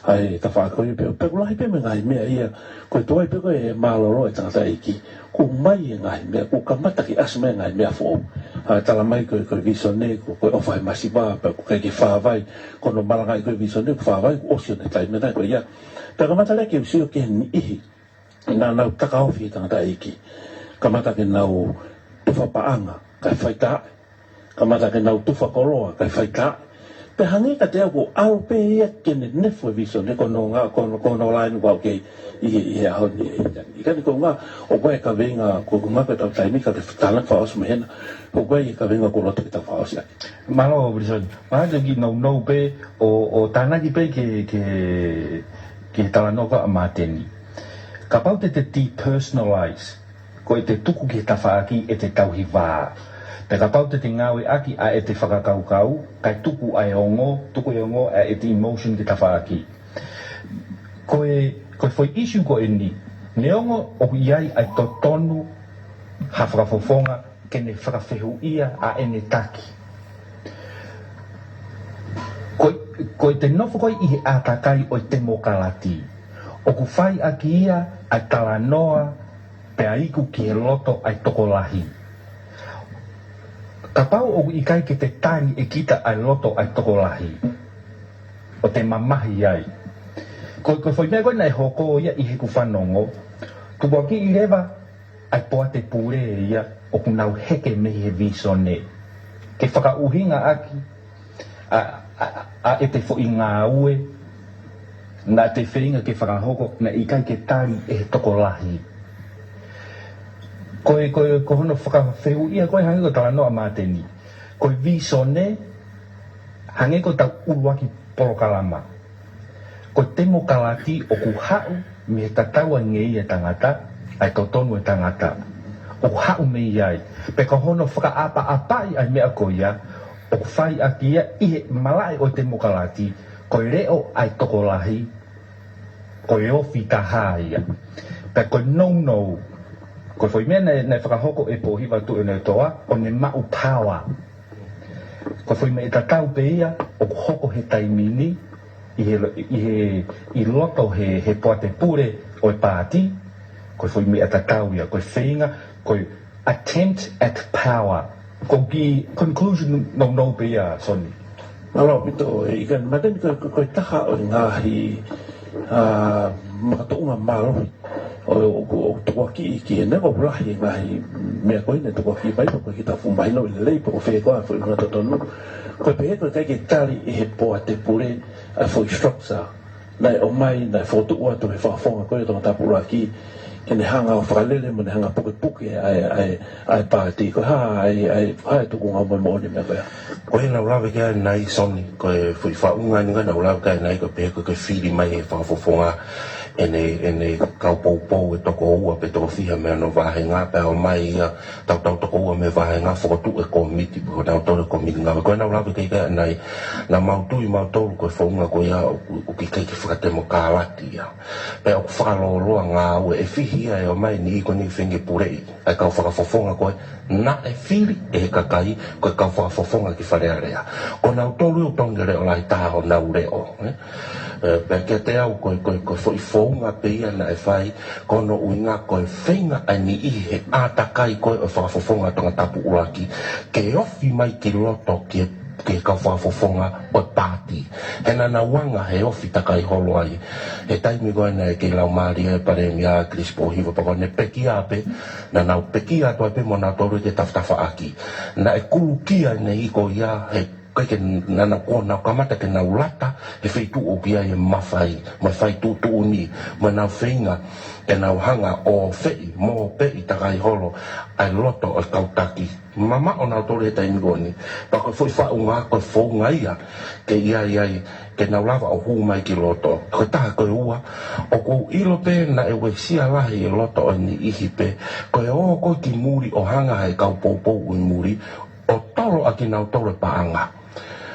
ʻa e tafaʻaki ko ia pē, pea ʻoku lahi pē mo e ngaahi meʻa ia, ko e tuai pē ko e mālōlō e tangataʻeiki, kuo ʻomai e ngaahi meʻa, kuo kamata ke ʻasi mai e ngaahi meʻa foʻou. ʻA, tala mai ko e, ko e visone, ko, ko e ʻofa he masiva, pea ʻoku ʻikai ke fāvai, ko hono malangaʻi ko e visone, kuo fāvai, kuo ʻosi hono taimi naʻe ko ia. Pea kamata leva ke u sio ki he niʻihi naʻa nau takaofi e tangataʻeiki. Kamata ke nau tufa paʻanga, kae faitaaʻi. Kamata ke nau tufa koloa, kae faitaaʻi. Pea hangē kiate au kuo ʻalu pē ia ke ne nefo e visone, ko hono ngā, ko hono, ko hono laine ʻoku ou kei ʻi he, ʻi he ʻaho ni, ʻi he taimi. ʻIkai ko e ngā, ʻoku ʻi ai e kaveinga, ko e ngā ko e tau taimi ka ke tānaki fakaʻosi mei hena, ʻoku ʻi ai e kaveinga ʻoku ou loto ke tau fakaʻosi ʻaki. Mālō, Wilson. Mahalo te u kiʻi nounou pē ʻo, ʻo tānaki pē ki he, ki he, ki he talanoa ko ia ʻa Māteni. Kapau te te depersonalize, ko ʻete tuku ki he tafaʻaki ʻete tauhi vā. Pea kapau te te ngāueʻaki ʻa ʻete fakakaukau, kae tuku ʻa e ongo, tuku e ongo ʻa ʻete emotion ki he tafaʻaki. Ko e, ko e foʻi issue ko eni, neongo ʻoku ʻi ai ʻa e totonu ha fakafofonga ke ne fakafehuʻia ʻa ʻene taki. Ko e te nofo ko ē ʻi he ʻātakai ʻo e temokalati, ʻoku fai ʻaki ia ʻa e talanoa pea iku ki he loto ʻa e tokolahi. Kapau ʻoku ʻikai ke te tali ʻe kita ʻa e loto ʻa e tokolahi, ʻo te mamahi ai. Ko, ko e foʻi meʻa ko ē naʻe hoko ia ʻi heʻeku fanongo, tukuakiʻi leva ʻa e poate pule ia ʻoku nau heke mei he visone. Ke fakaʻuhinga ʻaki ʻa, ʻa, ʻa e te foʻi ngāue naʻa te feinga ke fakahoko naʻe ʻikai ke tali ʻe he tokolahi. Ko e, ko e, ko hono fakafehuʻia ko e hangē ko e talanoa ʻa Māteni. Ko e visone, hangē ko ʻetau ʻuluaki polokalama. Ko e temokalati ʻoku haʻu mei he tatau ange ia ʻa e tangata, ʻa e totonu ʻa e tangata. ʻOku haʻu mei ai. Pea ko hono fakaʻapaʻapaʻi ʻa e meʻa ko ia, ʻoku fai ʻaki ia ʻi he malaʻe ʻo e temokalati, ko e leʻo ʻa e tokolahi, ko e ofi taha ia. Pea ko e nounou, ko e foʻi meʻa naʻe, naʻe fakahoko ʻe Pōhiva Tuʻiʻonetoa, ʻo ne maʻu power. Ko e foʻi meʻa tatau pē ia ʻoku hoko he taimi ni, ʻi he, ʻi he, ʻi loto he, he poate pule ʻo e paati, ko e foʻi meʻa tatau ia, ko e feinga, ko e attempt at power. Ko e kiʻi conclusion nounou pē ia, Soni. Mālō ʻaupito, ʻe, ʻikai, Māteni, ko e, ko e, ko e taha ʻo e ngaahi, ā, makatuʻunga mālohi ʻo, ʻo, ʻo tukuakiʻi ki he, neongo ʻoku lahi e ngaahi meʻa ko ē naʻe tukuakiʻi mai, pea ʻoku ʻikai ke tau fuʻu mahino ʻi lelei pe ko fē koā e foʻi ʻuhinga totonu. Ko e pehē ko e ʻikai ke tali ʻe he poate pule ʻa e foʻi structure naʻe ʻomai, naʻe fokotuʻu atu he fakafofonga ko ē ʻo Tongatapu ʻUluaki, ke ne hanga ʻo fakalele mo ne hanga ʻo pukepuke ʻa e, ʻa e, ʻa e paati. Ko e hā ʻa e, ʻa e, hā e tuʻunga mo e moʻoni e meʻa ko ia? Ko ē naʻa ku lave ki ai ʻanenai, Soni, ko e foʻi faʻunga ʻeni naʻa ku lave ki ai ʻanenai, ko e pehē ko e fili mai ʻe he fakafofonga ʻene, ʻene kau poupou ʻe toko ua pe toko fiha mei hono vāhenga, pea ʻomai ia tautau toko ua mei he vāhenga, fokotuʻu e kōmiti, pe ko e tautau e kōmiti ngāue. Ko ē naʻa ku lave ki ai ʻanenai, naʻa mau tui mautolu ko e founga ko ia ʻoku, ʻoku ʻikai ke fakatemokalati ia. Pea ʻoku fakalōloa ngāue, ʻe fihi ia ʻe ʻomai e niʻihi ko eni ke feinga ke puleʻi ʻa e kau fakafofonga ko ē naʻe fili ʻe he kakai ko e kau fakafofonga ki Fale Alea. Ko nautolu ʻoku totonu ke leʻo lahi taha honau leʻo, ē? Ē, pea kiate au ko e, ko e, ko e foʻi founga pē ia naʻe fai, ko hono ʻuhinga ko e feinga ʻa e niʻihi he ʻātakai ko ē ʻo e fakafofonga Tongatapu ʻUluaki ke ofi mai ki loto ki he, ki he kau fakafofonga ʻo e paati. He naʻa nau anga he ofi takai holo ai. He taimi ko ē naʻe kei laumālie ai e Palēmia Kilisi Pōhiva, pea ko ʻene pekia pē, naʻa nau pekia atu ai pē mo nautolu ke tafatafaʻaki. Naʻe kulukia e niʻihi ko ia, he ʻikai ke, naʻa nau, kuo nau kamata ke nau lata he feituʻu ʻoku ʻi ai e mafai mo e fai tuʻutuʻuni, mo ʻenau feinga ke nau hanga ʻo feʻi mo feʻi takai holo ʻa e loto ʻo e kau taki. Mamaʻo nautolu he taimi ko eni. Pea ko e foʻi faʻunga, ko e founga ia ke ʻi ai ai, ke nau lava ʻo hū mai ki loto. Ko e taha. Ko e ua, ʻoku ou ʻilo pē naʻe uesia lahi e loto ʻo e niʻihi pē ko e ō ko ē ki muli ʻo hanga he kau poupou ʻi muli ʻo tolo ʻa kinautolu e paʻanga.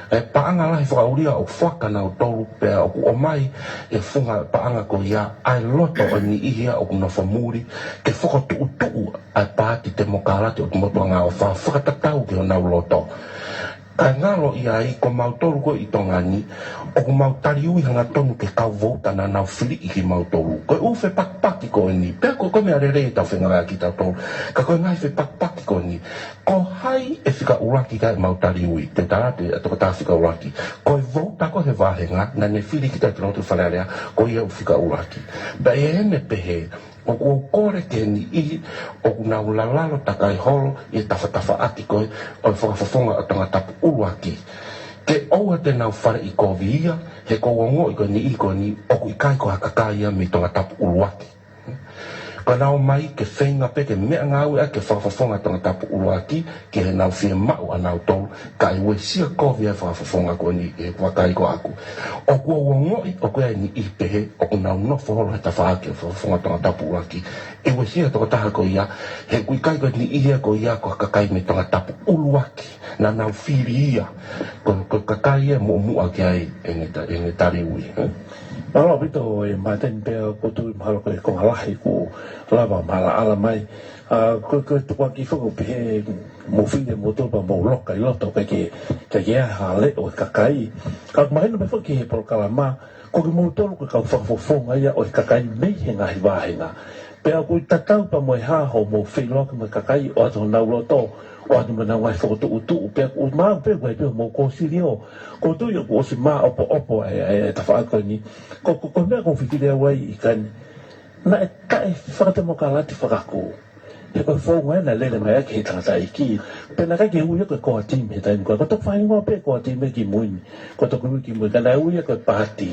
E paʻanga lahi fakaʻulia ʻoku foaki kia nautolu, pea ʻoku ʻomai e funga paʻanga ko ia ʻa e loto ʻo e niʻihi ia ʻoku nofo muli, ke fokotuʻutuʻu ʻa e paati temokalati ʻo e motuʻa ngaʻofa, fakatatau ki honau loto. Kae ngalo ia ai ko mautolu ko ē ʻi Tonga ni, ʻoku mau taliui hangatonu ki he kau vouta naʻa nau filiʻi kimautolu. Ko e ʻū fepakipaki ko eni, pea ko e, ko e meʻa lelei ʻetau fengāueʻaki kitautolu, ka ko e ngaahi fepakipaki ko eni, ko hai e fika ʻuluaki ka ʻi heʻemau taliui, te u tala atu e tokotaha fika ʻuluaki. Ko e vouta ko ē he vāhenga, naʻa ne fili kita ki loto Fale Alea, ko ia ʻoku fika ʻuluaki. Pea ʻi heʻene pehē, ʻoku ou kole ki he niʻihi ʻoku nau lalalo takai holo ʻi he tafatafaʻaki ko ē ʻo e fakafofonga ʻo Tongatapu ʻUluaki, ke ʻoua te nau faleʻi kovi ia, he ʻoku ou ongoʻi ko e niʻihi ko eni ʻoku ʻikai ko ha kakai ia mei Tongatapu ʻUluaki. Ka nau ō mai ke feinga pē ke meʻangāueʻaki e fakafofonga Tongatapu ʻUluaki ki heʻenau fiemaʻu ʻanautolu, kae uesia kovi ʻa e fakafofonga ko eni. He vakai ko ʻaku, ʻoku ou ongoʻi ʻoku ʻi ai e niʻihi pehē ʻoku nau nofo holo he tafaʻaki ʻo e fakafofonga Tongatapu ʻUluaki. ʻE uesia e tokotaha ko ia, he ʻoku ʻikai ko e niʻihi ia ko ia ko ha kakai mei Tongatapu ʻUluaki. Naʻa nau fili ia. Ko, ko e kakai ia ʻe muʻomuʻa ki ai ʻene ta-, ʻene taliui, ē? Mālō ʻaupito ē Māteni, pea ʻoku ou tui mahalo ko e konga lahi kuo lava ʻo maʻalaʻala mai. ʻA, ko, ko e tukuakiʻi foki ʻoku pehē, Mou fili moutolu pea mou loka ʻi loto, ʻikai ke, ʻikai ke ʻi ai ha leʻo ʻo e kakai. Ka ʻoku mahino pē foki ki he polokalama, ko kimoutolu ko e kau fakafofonga ia ʻo e kakai mei he ngaahi vāhenga. Pea ʻoku tatau pē mo e hā hoʻomou feʻiloaki mo e kakai, ʻoatu honau loto, ʻoatu mo ʻenau ngaahi fokotuʻutuʻu, pea ʻoku maʻu pē ʻoku ʻi ai pē hoʻomou kōsilio. ʻOku ou tui ʻoku ʻosi māʻopoʻopo ʻa e, ʻa e, ʻa e tafaʻaki ko eni. Ko, ko, ko e meʻa ʻoku ou fifili au ai ʻi kani, naʻe taʻefakatemokalati fakakū. He ko e founga ena naʻe lele mai ʻaki ʻe he tangataʻeiki. Pea naʻe ʻikai ke ui ia ko e core team he taimi ko ē. Ko e toki faʻahinga pē core team ia kimui ni. Ko e toki ui kimui, ka naʻe ui ia ko e paati.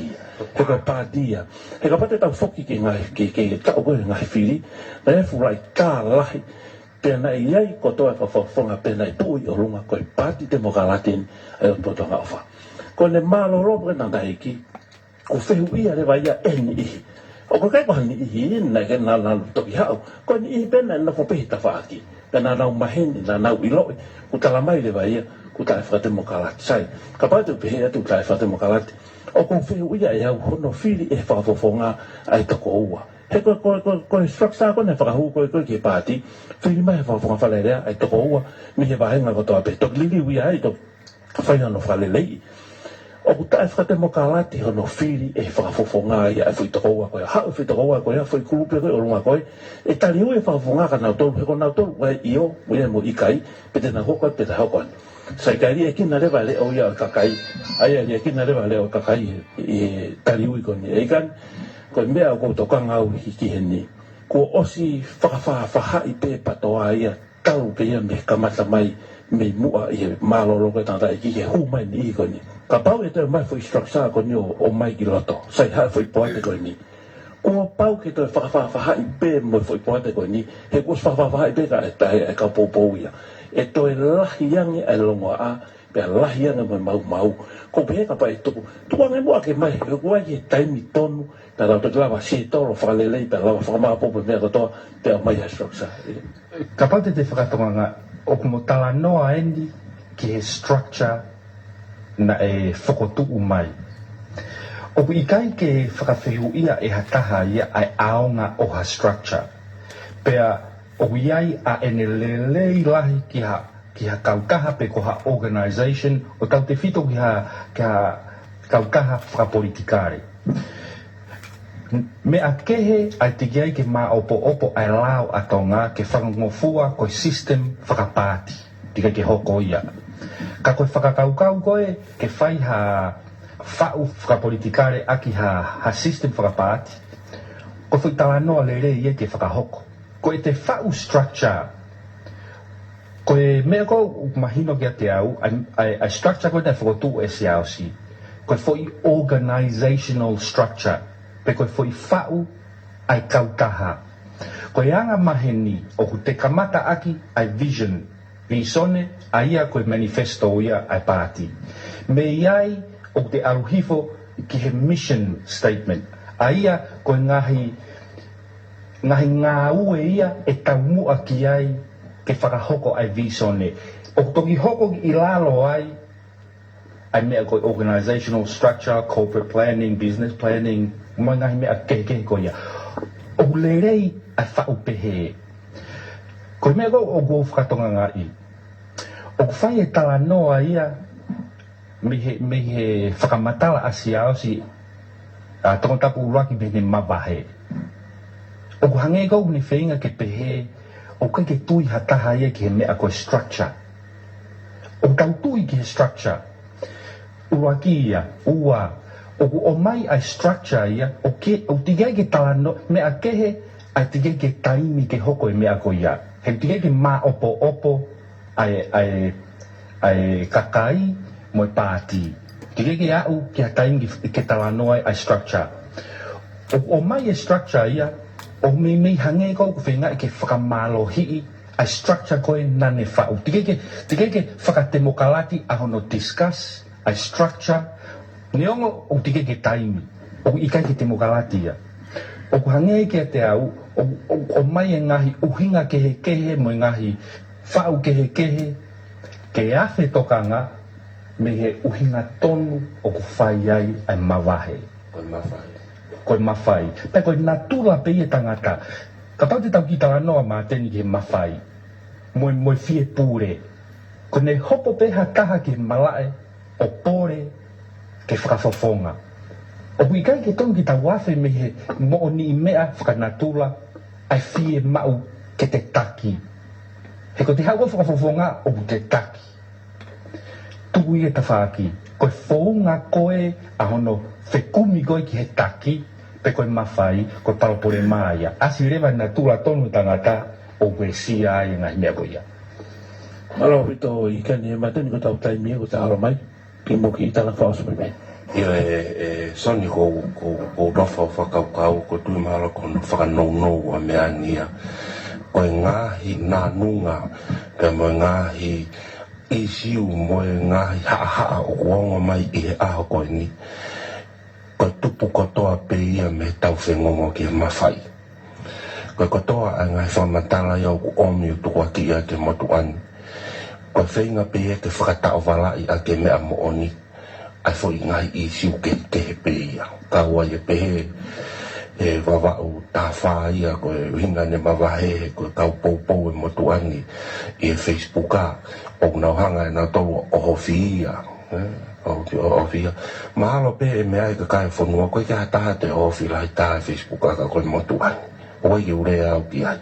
He ko e paati ia. He kapau te tau foki ki he ngaahi, ki he, ki he taʻu ko ē ngaahi fili, naʻe fuʻu laʻitā lahi. Pea naʻe ʻi ai kotoa e kau fakafofonga pea naʻe tuʻu ʻi ʻolunga ko e Paati Temokalati ni ʻa e ʻOtu Motu Angaʻofa. Ko ʻene mālōlō pē ʻa e tangataʻeiki, ʻoku fehuʻia leva ia ʻe he niʻihi. ʻOku ʻikai ko ha niʻihi naʻe ʻikai ke nau, nau toki haʻu. Ko e niʻihi pē naʻe nofo pē he tafaʻaki. Pea naʻa nau maheni, naʻa nau ʻiloʻi, ʻoku tala mai leva ia ʻoku taʻefakatemokalati. Sai, kapau te u pehē atu ʻoku taʻefakatemokalati, ʻoku ou fehuʻia ʻe au hono fili ʻe he fakafofonga ʻa e toko ua. He ko, ko, ko, ko e structure ko ē naʻe fakahū ko ē, ko ē ki he paati, fili mai ʻe he fakafofonga Fale Alea ʻa e toko ua mei he vāhenga kotoa pē. Toki liliu ia ai, toki fai hono fakaleleiʻi. ʻOku taʻefakatemokalati hono fili ʻe he fakafofonga ia ʻa e foʻi toko ua ko ia. Haʻu e foʻi toko ua ko ia, foʻi kulupu ko ē ʻi ʻolunga ko ē, ʻe taliui ʻe he fakafofonga kia nautolu, he ko nautolu ʻoku ʻi ai e ʻio, ʻoku ʻi ai mo e ʻikai, pe te nau hoko ai pe te nau hoko ange. Sai, ka liʻekina leva e leʻo ia ʻo e kakai, ʻa ia liʻekina leva e leʻo ʻo e kakai ʻi he, ʻi he taliui ko eni. ʻE ʻikai, ko e meʻa ʻoku ou tokanga au ki heni, kuo ʻosi fakafaʻafaʻahi pē PATOA ia, talu pē ia mei he kamata mai mei muʻa ʻi he mālōlō ko ē ʻa e tangataʻeiki ki he hū mai e niʻihi ko eni. Kapau ʻe toe ʻomai e foʻi structure ko eni ʻo, ʻomai ki loto, sai, haʻu e foʻi poate ko eni, kuo pau ke toe fakafaʻafaʻahi pē mo e foʻi poate ko eni, he kuo ʻosi fakafaʻafaʻahi pē ka e tae e kau poupou ia. ʻE toe lahi ange ʻa e longoaʻa, pea lahi ange mo e maumau. ʻOku ou pehē kapau ʻe tuku, tuku ange muʻa ke ʻomai, he ʻoku ʻi ai e taimi tonu, pea tau toki lava settle ʻo fakalelei, pea lava fakamaʻopoʻopo e meʻa kotoa, pea ʻomai ha structure. Kapau te te fakatokangaʻi, ʻoku mo talanoa eni ki he structure naʻe fokotuʻu mai. ʻOku ʻikai ke fakafehuʻia ʻe ha taha ia ʻa e ʻaonga ʻo ha structure. Pea ʻoku ʻi ai ʻa ʻene lelei lahi ki ha, ki ha kautaha pe ko ha organization, ʻo tautefito ki ha, ki ha kautaha fakapolitikale. Meʻa kehe ʻa e teʻeki ai ke māʻopoʻopo ʻa e lao ʻa Tonga ke fakangofua ko e system fakapaati. Teʻeki ai ke hoko ia. Ka ko e fakakaukau ko ē ke fai ha faʻu fakapolitikale ʻaki ha, ha system fakapaati, ko e foʻi talanoa lelei ia ke fakahoko. Ko ʻete faʻu structure, ko e meʻa ko ē ʻoku mahino kiate au, ʻa e, ʻa e, ʻa e structure ko ē naʻe fokotuʻu ʻe Siaosi, ko e foʻi organizational structure, pe ko e foʻi faʻu ʻa e kautaha. Ko e anga maheni ʻoku te kamata ʻaki ʻa e vision, vīsone, ʻa ia ko e manifesto ia ʻa e paati. Mei ai ʻoku te ʻalu hifo ki he mission statement, ʻa ia ko e ngaahi, ngaahi ngāue ia ʻe taumuʻa ki ai ke fakahoko ʻa e vīsone. ʻOku toki hoko ʻi lalo ai ʻa e meʻa ko e organizational structure, corporate planning, business planning, mo e ngaahi meʻa kehekehe ko ia. ʻOku lelei ʻa e faʻu pehē. Ko e meʻa ko ē ʻoku ou fakatokangaʻi, ʻoku fai e talanoa ia mei he, mei he fakamatala ʻa Siaosi, ʻa Tongatapu ʻUluaki mei heʻene mavahe. ʻOku hangē ʻoku ne feinga ke pehē ʻoku ʻikai ke tui ha taha ia ki he meʻa ko e structure. ʻOku tau tui ki he structure. ʻUluaki ia, ua, ʻoku ʻomai ʻa e structure ia, ʻoku ke, ʻoku teʻeki ai ke talanoa, meʻa kehe, ʻa e teʻeki ai ke taimi ke hoko e meʻa ko ia. He teʻeki ai ke māʻopoʻopo ʻa e, ʻa e, ʻa e kakai mo e paati. Teʻeki ai ke aʻu ki ha taimi ke, ke talanoa ai ʻa e structure. ʻOku ʻomai e structure ia, ʻo meimei hangē ʻoku feingaʻi ke fakamālohiʻi ʻa e structure ko ē naʻa ne faʻu. Teʻeki ai ke, teʻeki ai ke fakatemokalati ʻa hono discuss ʻa e structure, neongo ʻoku teʻeki ai ke taimi, ʻoku ʻikai ke temokalati ia. ʻOku hangē kiate au, ʻoku, ʻoku ʻomai e ngaahi ʻuhinga kehekehe mo e ngaahi faʻu kehekehe ke afe tokanga mei he ʻuhinga tonu ʻoku fai ai ʻa e mavahe. Ko e mafai. Ko e mafai. Pea ko e natula pē ia e tangata. Kapau te tau kiʻi talanoa Māteni ki he mafai. mo e, mo e fie pule. Ko ʻene hopo pē ha taha ki he malaʻe ʻo pole ke fakafofonga. ʻOku ʻikai ke tonu ke tau afe mei he moʻoniʻi meʻa fakanatula ʻa e fie maʻu ke te taki. He ko te haʻu ʻo fakafofonga ʻoku te taki. Tuku ia tafaʻaki, ko e founga ko ē ʻa hono fekumi ko ē ki he taki, pe ko e mafai, ko e palopalema ia. ʻAsi leva natula tonu e tangata ʻoku uesia ai e ngaahi meʻa ko ia. Mālō ʻaupito, ʻIkani, ʻe Māteni, ko ʻetau taimi ia kuo ta ʻalu mai. Kimuʻa ki tala fausu pepe. ʻIo, ē, ē, Soni, ko, ko, ko u nofo ʻo fakakaukau, ʻoku ou tui mahalo ko hono fakanounou ʻa e meʻa ni ia. Ko e ngaahi nānunga, pea mo e ngaahi ʻīsiu mo e ngaahi haʻahaʻa ʻoku ongo mai ʻi he ʻaho ko eni, ko e tupu kotoa pē ia mei heʻetau fengongo ki he mafai. Ko e kotoa ʻa e ngaahi fakamatala ia ʻoku ʻomi ʻo tukuakiʻi ʻaki e motuʻa ni, ko e feinga pē ia ke fakataʻovalaʻi ʻaki e meʻa moʻoni ʻa e foʻi ngaahi ʻīsiu kehekehe pē ia. Kau ai e pehē ʻe Vavaʻu Tafa ia, ko e ʻuhinga ʻene mavahe he ko e kau poupou e motuʻa ni ʻi he Facebook, ʻoku nau hanga ʻe nautolu ʻo ʻohofi ia. Ē, ʻohofi, ʻohofi ia. Mahalo pē ʻe meʻa ʻa e kakai e fonua, ʻoku ʻikai ke ha taha te ʻohofi lahi taha e Facebook ka ko e motuʻa ni. ʻOku ʻikai ke u lea au ki ai.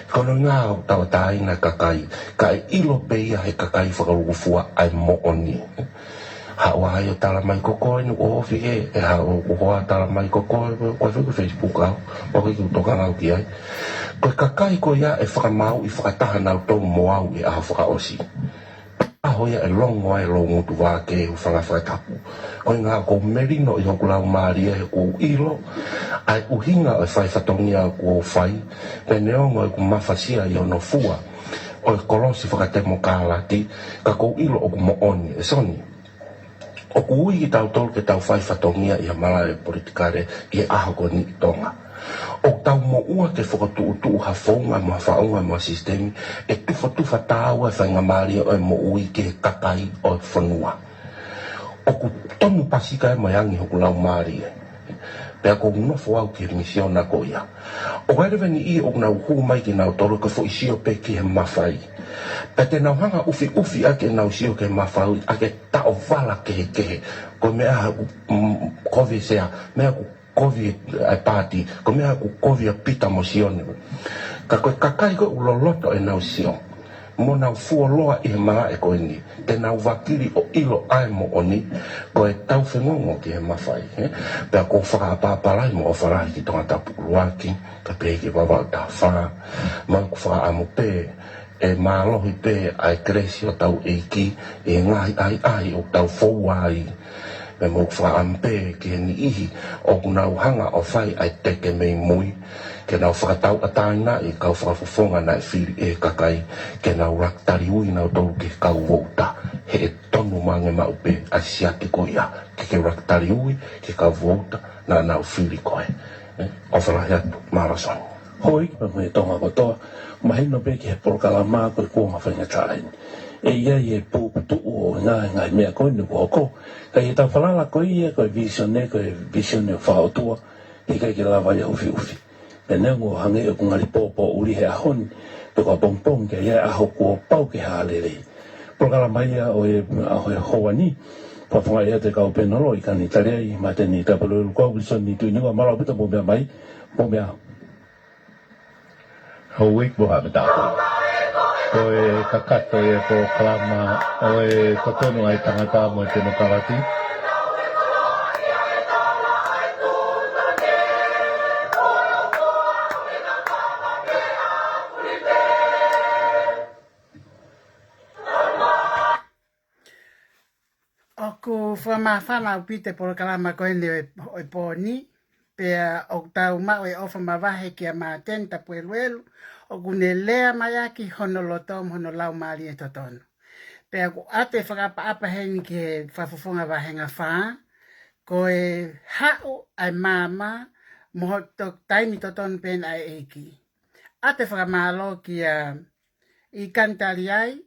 Ko hono ʻuhinga ʻoku tauʻatāina e kakai, kae ʻilo pē ia ʻe he kakai fakalūkufua ʻa e moʻoni. Haʻu ai ʻo tala mai ko koe naʻá ku ʻohofi, ē, ʻe haʻu ʻo hoa tala mai ko koe, ko e fake Facebook au, ʻoku ʻikai ke u tokanga au ki ai. Ko e kakai ko ia ʻe fakamāuʻi fakataha nautolu mo au he ʻaho fakaʻosi. ʻAho ia ʻe longo ai e loungutu vā ke hūfanga he fakatapu. Ko e ʻuhinga ʻoku ou melino ʻi hoku laumālie he ʻoku ou ʻilo ʻa e ʻuhinga ʻo e fai fatongia ʻoku ou fai, pea neongo ʻeku mafasia ʻi hono fua ʻo e kolosi fakatemokālati, ka ʻoku ou ʻilo ʻoku moʻoni, ʻe Soni. ʻOku ui kitautolu ke tau fai fatongia ʻi he malaʻe politikale ʻi he ʻaho ko eni ʻi Tonga. ʻOku tau moʻua ke fokotuʻutuʻu ha founga mo ha faʻunga mo ha sisitemi ʻe tufatufa taau e faingamālie ʻo e moʻui ki he kakai ʻo e fonua. ʻOku tonu pasika e mai angi hoku laumālie. Pea ʻoku ou nofo au ki he misiona ko ia. ʻOku ʻi ai e niʻihi ʻoku nau hū mai kinautolu ko e foʻi sio pē ki he mafai. Pea te nau hanga ʻufiʻufi ʻaki ʻenau sio ki he mafai ʻaki e taʻovala kehekehe. Ko e meʻa ʻoku, mm, kovi e sea, meʻa ʻoku kovi ʻa e paati, ko e meʻa ʻoku kovi ʻa Pita mo Sione. Ka ko e kakai ko ē ʻoku loloto ʻenau sio mo nau fuoloa ʻi he malaʻe ko eni, te nau vakili ʻo ʻilo ʻa e moʻoni, ko ʻetau fengongo ki he mafai, ē? Pea ʻoku ou fakaʻapaʻapa lahi mo ʻofa lahi ki Tongatapu ʻUluaki, kae pehē ki Vavaʻu Tafa, mo ʻeku fakaʻamu pē ʻe mālohi pē ʻa e kelesi ʻo hotau ʻEiki ʻi he ngaahi ʻahiʻahi ʻoku tau foua ai. Pea mo ʻeku fakaʻamu pē ki he niʻihi ʻoku nau hanga ʻo fai ʻa e teke mei mui, ke nau fakatauʻatāinaʻi e kau fakafofonga naʻe fili ʻe he kakai, ke nau laki taliui nautolu ki he kau vouta, he ʻe tonu mo ange maʻu pē ʻa e siasi ko ia, ke ke laki taliui ki he kau vouta naʻa nau fili koe. Ē, ʻofa lahi atu, mālō Soni. Hoi, pea mo e Tonga kotoa, mahino pē ki he polokalama ko e kuonga faingataʻa eni. ʻE ʻi ai e puputuʻu ʻo e ngaahi, ngaahi meʻa ko eni kuo hoko, ka ʻi heʻetau falala ko ia ko e vīsone, ko e vīsone ʻo e fakaʻotua, ʻikai ke lava ia ʻo ʻufiʻufi. Pea neongo hangē ʻoku ngali pōpōʻuli he ʻaho ni, pe ko e pongipongi, ka ʻi ai e ʻaho kuo pau ke hā lelei. Polokalama ia ʻo e, ʻo e houa ni, fakafofongaʻi atu ʻe he kau pēnolo, ʻIkani Taliai, Māteni Tapueluelu, ko au Wilson Tuʻiningua, mālō ʻaupito hoʻomou meʻa mai, mou meʻa. Houʻeiki, mou haʻu mai. Ko e kakato ia e polokalama ʻo e Totonu ʻa e Tangata mo e Temokalati. ʻOku fakamāfana ʻaupito e polokalama ko eni ʻo e, ʻo e pō ni, pea ʻoku tau maʻu e ʻofa mavahe kia Māteni Tapueluelu, ʻoku ne lea mai ʻaki hono loto mo hono laumālie totonu. Pea ʻoku ʻoatu e fakaʻapaʻapa heni ki he Fakafofonga Vāhenga Fā, ko e haʻu ʻa e maama mo hoto taimi totonu pē eni ʻa e ʻEiki. ʻOatu e fakamālō kia ʻIkani Taliai,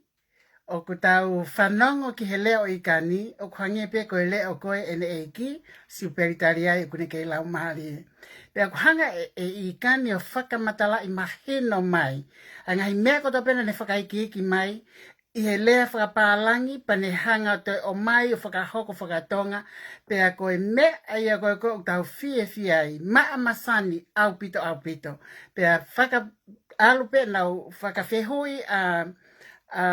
ʻOku tau fanongo ki he leʻo ʻIkani, ʻoku hangē pē ko e leʻo ko ē ʻene ʻeiki, Siupeli Taliai, ʻoku ne kei lau mālie. Pea ʻoku hanga ʻe, ʻe ʻIkani ʻo fakamatalaʻi mahino mai ʻa e ngaahi meʻa kotoa pē naʻa ne fakaikiiki mai ʻi he lea fakapālangi, pea ne hanga ʻo toe ʻomai ʻo fakahoko fakatonga, pea ko e meʻa ia ko ē ʻoku tau fiefia ai, maʻa masani ʻaupito, ʻaupito. Pea faka-, ʻalu pē naʻa ku fakafehuʻi ʻa, ʻa,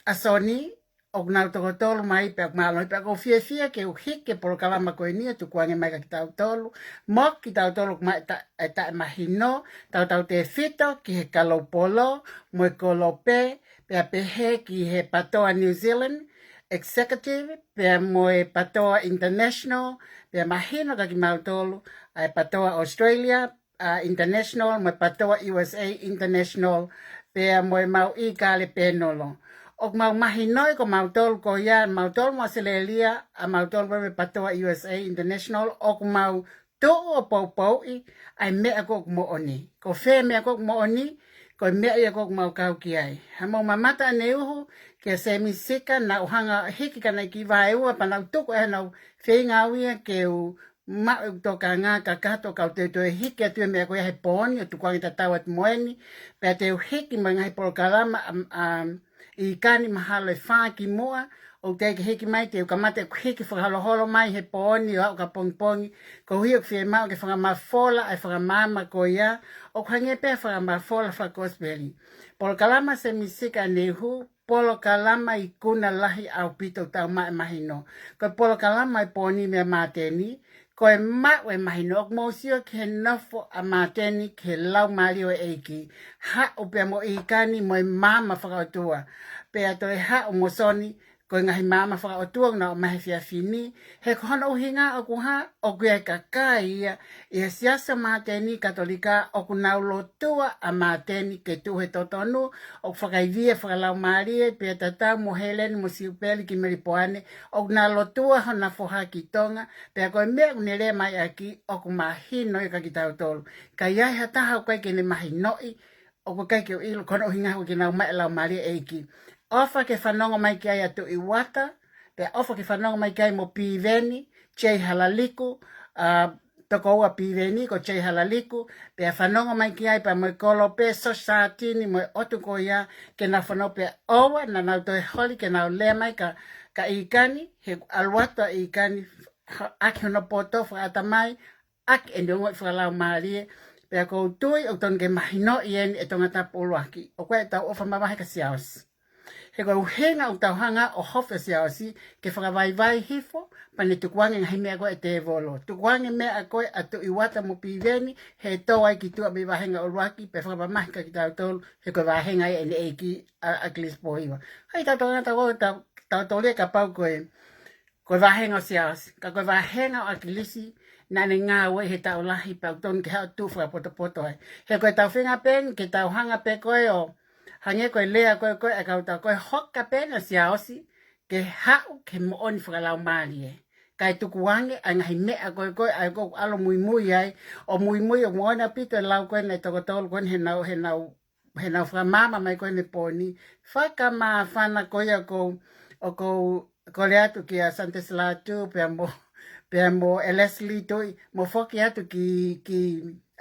ʻa Soni, ʻoku nau toko tolu mai pea ʻoku mālohi pea ʻoku ou fiefia ke u hiki e polokalama ko eni ʻo tukuange mai kia kitautolu. Mo kitautolu ʻoku maʻu e ta-, e taʻemahino, tautautefito ki he Kalaupolo, mo e Kolope, pea pehē ki he PATOA New Zealand Executive, pea mo e PATOA International, pea mahino kia kimautolu, ʻa e PATOA Australia, ʻa, International, mo e PATOA U S A International, pea mo e mau ʻIkale Pēnolo. ʻOku mau mahinoʻi ko mautolu ko ia, mautolu mo ʻAositelēlia, ʻa mautolu mo e PATOA U S A International, ʻoku mau tuʻu ʻo poupouʻi ʻa e meʻa ko ē ʻoku moʻoni. Ko fē meʻa ko ē ʻoku moʻoni, ko e meʻa ia ko ē ʻoku mau kau ki ai. Haʻamou mamata ʻaneuhu kia Semi Sika, naʻa ku hanga ʻo hiki kia naʻe kiʻi vaeua, pea naʻa ku tuku ʻe heʻenau feinga au ia ke u maʻu ʻeku tokanga kakato ka u toe toe hiki atu e meʻa ko ia he pō ni ʻo tukuange tatau atu mo eni, pea te u hiki mo e ngaahi polokalama ʻa, ʻa ʻIkani mahalo ʻe fā kimuʻa, ʻoku teʻeki hiki mai te u kamata ʻeku hiki fakaholoholo mai he pō ni ʻo aʻu ki he pongipongi, koeʻuhi ʻoku fiemaʻu ke fakamafola ʻa e fakamaama ko ia, ʻoku hangē pē ha fakamafola fakakosipeli. Polokalama Semi Sika ʻaneuhu, polokalama ikuna lahi ʻaupito ʻoku tau maʻu e mahino. Ko e polokalama e pō ni meia Māteni, ko e maʻu e mahino ʻoku mou sio ki he nofo ʻa Māteni ki he Laumālie ʻo e ʻEiki. Haʻu pea mo ʻIkani mo e maama fakaʻotua. Pea toe haʻu mo Soni, ko e ngaahi maama fakaʻotua ʻoku nau ʻomai he efiafi ni, he ko hono ʻuhinga ʻoku hā, ʻoku ʻi ai e kakai ia ʻi he Siasi ʻo Māteni Katolika ʻoku nau lotua ʻa Māteni ke tuʻu he totonu, ʻoku fakaivia fakalaumālie, pea tatau mo Heleni mo Siupeli ki Melipoane, ʻoku nau lotua hona foha ki Tonga, pea ko e meʻa ʻoku ne lea mai ʻaki, ʻoku mahino ia kia kitautolu. Ka ʻi ai ha taha ʻoku ʻikai ke ne mahinoʻi, ʻoku ʻikai ke u ʻilo ko hono ʻuhinga ʻoku ʻikai ke nau maʻu e Laumālie ʻo e ʻEiki. ʻOfa ke fanongo mai ki ai ʻa Tuʻi Uata, pea ʻofa ke fanongo mai ki ai mo Piveni, Jay Halaliku, ʻa, tokoua Piveni ko Jay Halaliku, pea fanongo mai ki ai pea mo e Kolope, Sosatini mo e ʻotu ko ia ke nau fanongo pea ʻoua naʻa nau toe holi ke nau lea mai kia, kia ʻIkani, he ʻalu atu ʻa ʻIkani, ʻaki hono poto fakaʻatamai, ʻaki ʻene ongoʻi fakalaumālie, pea ʻoku ou tui ʻoku totonu ke mahinoʻi eni ʻe Tongatapu ʻuluaki. ʻOku ʻi ai ʻetau ʻofa mavahe kia Siaosi. He ko e ʻuhinga ʻoku tau hanga ʻo hoko ʻa Siaosi ke fakavaivai hifo, pea ne tukuange ngaahi meʻa ko ē ʻa e tēvolo. Tukuange meʻa ko ē ʻa Tuʻi Uata mo Piveni, he tō ai ki tuʻa mei vāhenga ʻuluaki, pea fakamamahi kia kitautolu, he ko e vāhenga ia ʻene ʻeiki ʻa, ʻa ʻAkilisi Pōhiva. ʻAi tau tau tau tau tau tau lea kapau ko e ko e vāhenga ʻo Siaosi, ka ko e vāhenga ʻo ʻAkilisi, naʻa ne ngāue he taʻu lahi pea ʻoku totonu ke haʻu ʻo tuʻu fakapotopoto ai. He ko e tau feinga pē eni ke tau hanga pē ko ē ʻo, hangē ko e lea ko ē ko ē ʻa e kau tau ko ē hoka pē eni ʻa Siaosi, ke haʻu ki he moʻoni fakalaumālie. Kae tukuange ʻa e ngaahi meʻa ko ē ko ē ʻa ia ʻoku ʻalu muimui ai, ʻo muimui ʻo moʻoni ʻaupito e lau ko ē naʻe toko tolu ko eni heʻenau, heʻenau heʻenau fakamaama mai ko eni he pō ni, fakamāfana ko ia ʻoku ou, ʻoku ou kole atu kia Sante Salatu, pea mo, pea mo e Leslie Tuʻi, mo foki atu ki, ki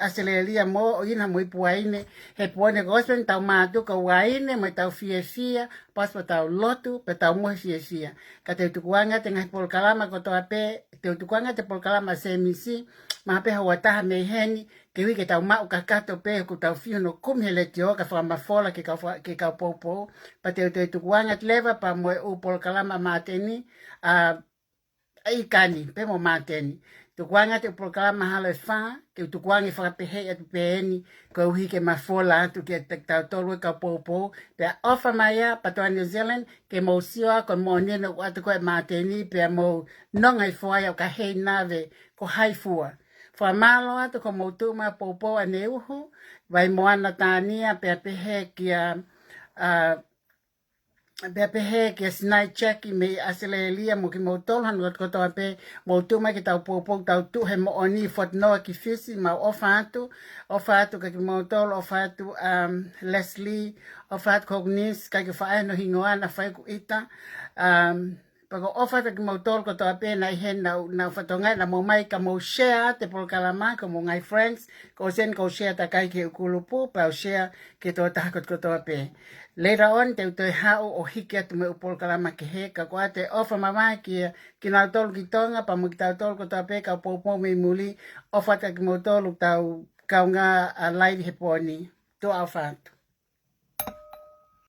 ʻAositelēlia mo ʻOina mo Ipu Uaine, he pō ni ko e ʻosi pē eni ʻetau mātuku ʻo uaine mo ʻetau fiefia, pea ʻosi pē ʻetau lotu, pea tau mohe fiefia. Ka te u tukuange atu e ngaahi polokalama kotoa pē, te u tukuange atu e polokalama Sēmisi, mahalo pē ha ua taha mei heni, koeʻuhi ke tau maʻu kakato pē ʻoku tau fiu hono kumi he letiō ka fakamafola ki he kau fa-, ki he kau poupou. Pea te u toe tukuange atu leva pea mo e ʻū polokalama ʻa Māteni, ʻa, ʻa ʻIkani, pea mo Māteni. Tukuange atu e polokalama mahalo ʻe fā, ke u tukuange fakapehē atu pē eni, koeʻuhi ke mafola atu kiate kitautolu e kau poupou. Pea ʻofa mai ā, PATOA New Zealand, ke mou sio ā ko e moʻoni eni ʻoku ʻoatu ko ē ʻe Māteni, pea mou nonga hifo ai ʻo ka hei nave, ko hai fua. Fakamālō atu ko mou tuʻu mai ʻo poupou ʻaneuhu, Vaimoana Tania, pea pehē kia, ʻa, Pea pehē kia Sinai Jackie mei ʻAositelēlia mo kimoutolu hano kotoa pē, mou tuʻu mai ke tau poupou, tau tuʻu he moʻoni, fotu noa ki Fisi, mau ʻofa atu, ʻofa atu kia kimoutolu, ʻofa atu, um, Leslie, ʻofa atu Kognis, ʻikai ke faʻa ʻai hono hingoa naʻa fai ʻeku ʻita, um, pea ʻoku ou ʻofa atu kia kimoutolu kotoa pē naʻe ʻi heni naʻa, naʻa fatongia naʻa mou mai ka mou share atu e polokalama ki homou ngaahi friends, ko Sen ko share takai ki he ʻū kulupu, pea u share ki he tokotaha kotoa pē. Later on, te u toe haʻu ʻo hiki atu mo e ʻū polokalama kehe, ka ko ʻete ʻofa mamahi kia kinautolu ki Tonga, pea mo kitautolu kotoa pē kau poupou mei muli, ʻofa atu kia kimoutolu tau kaungā ʻa live he pō ni. Tuʻa ʻofa atu.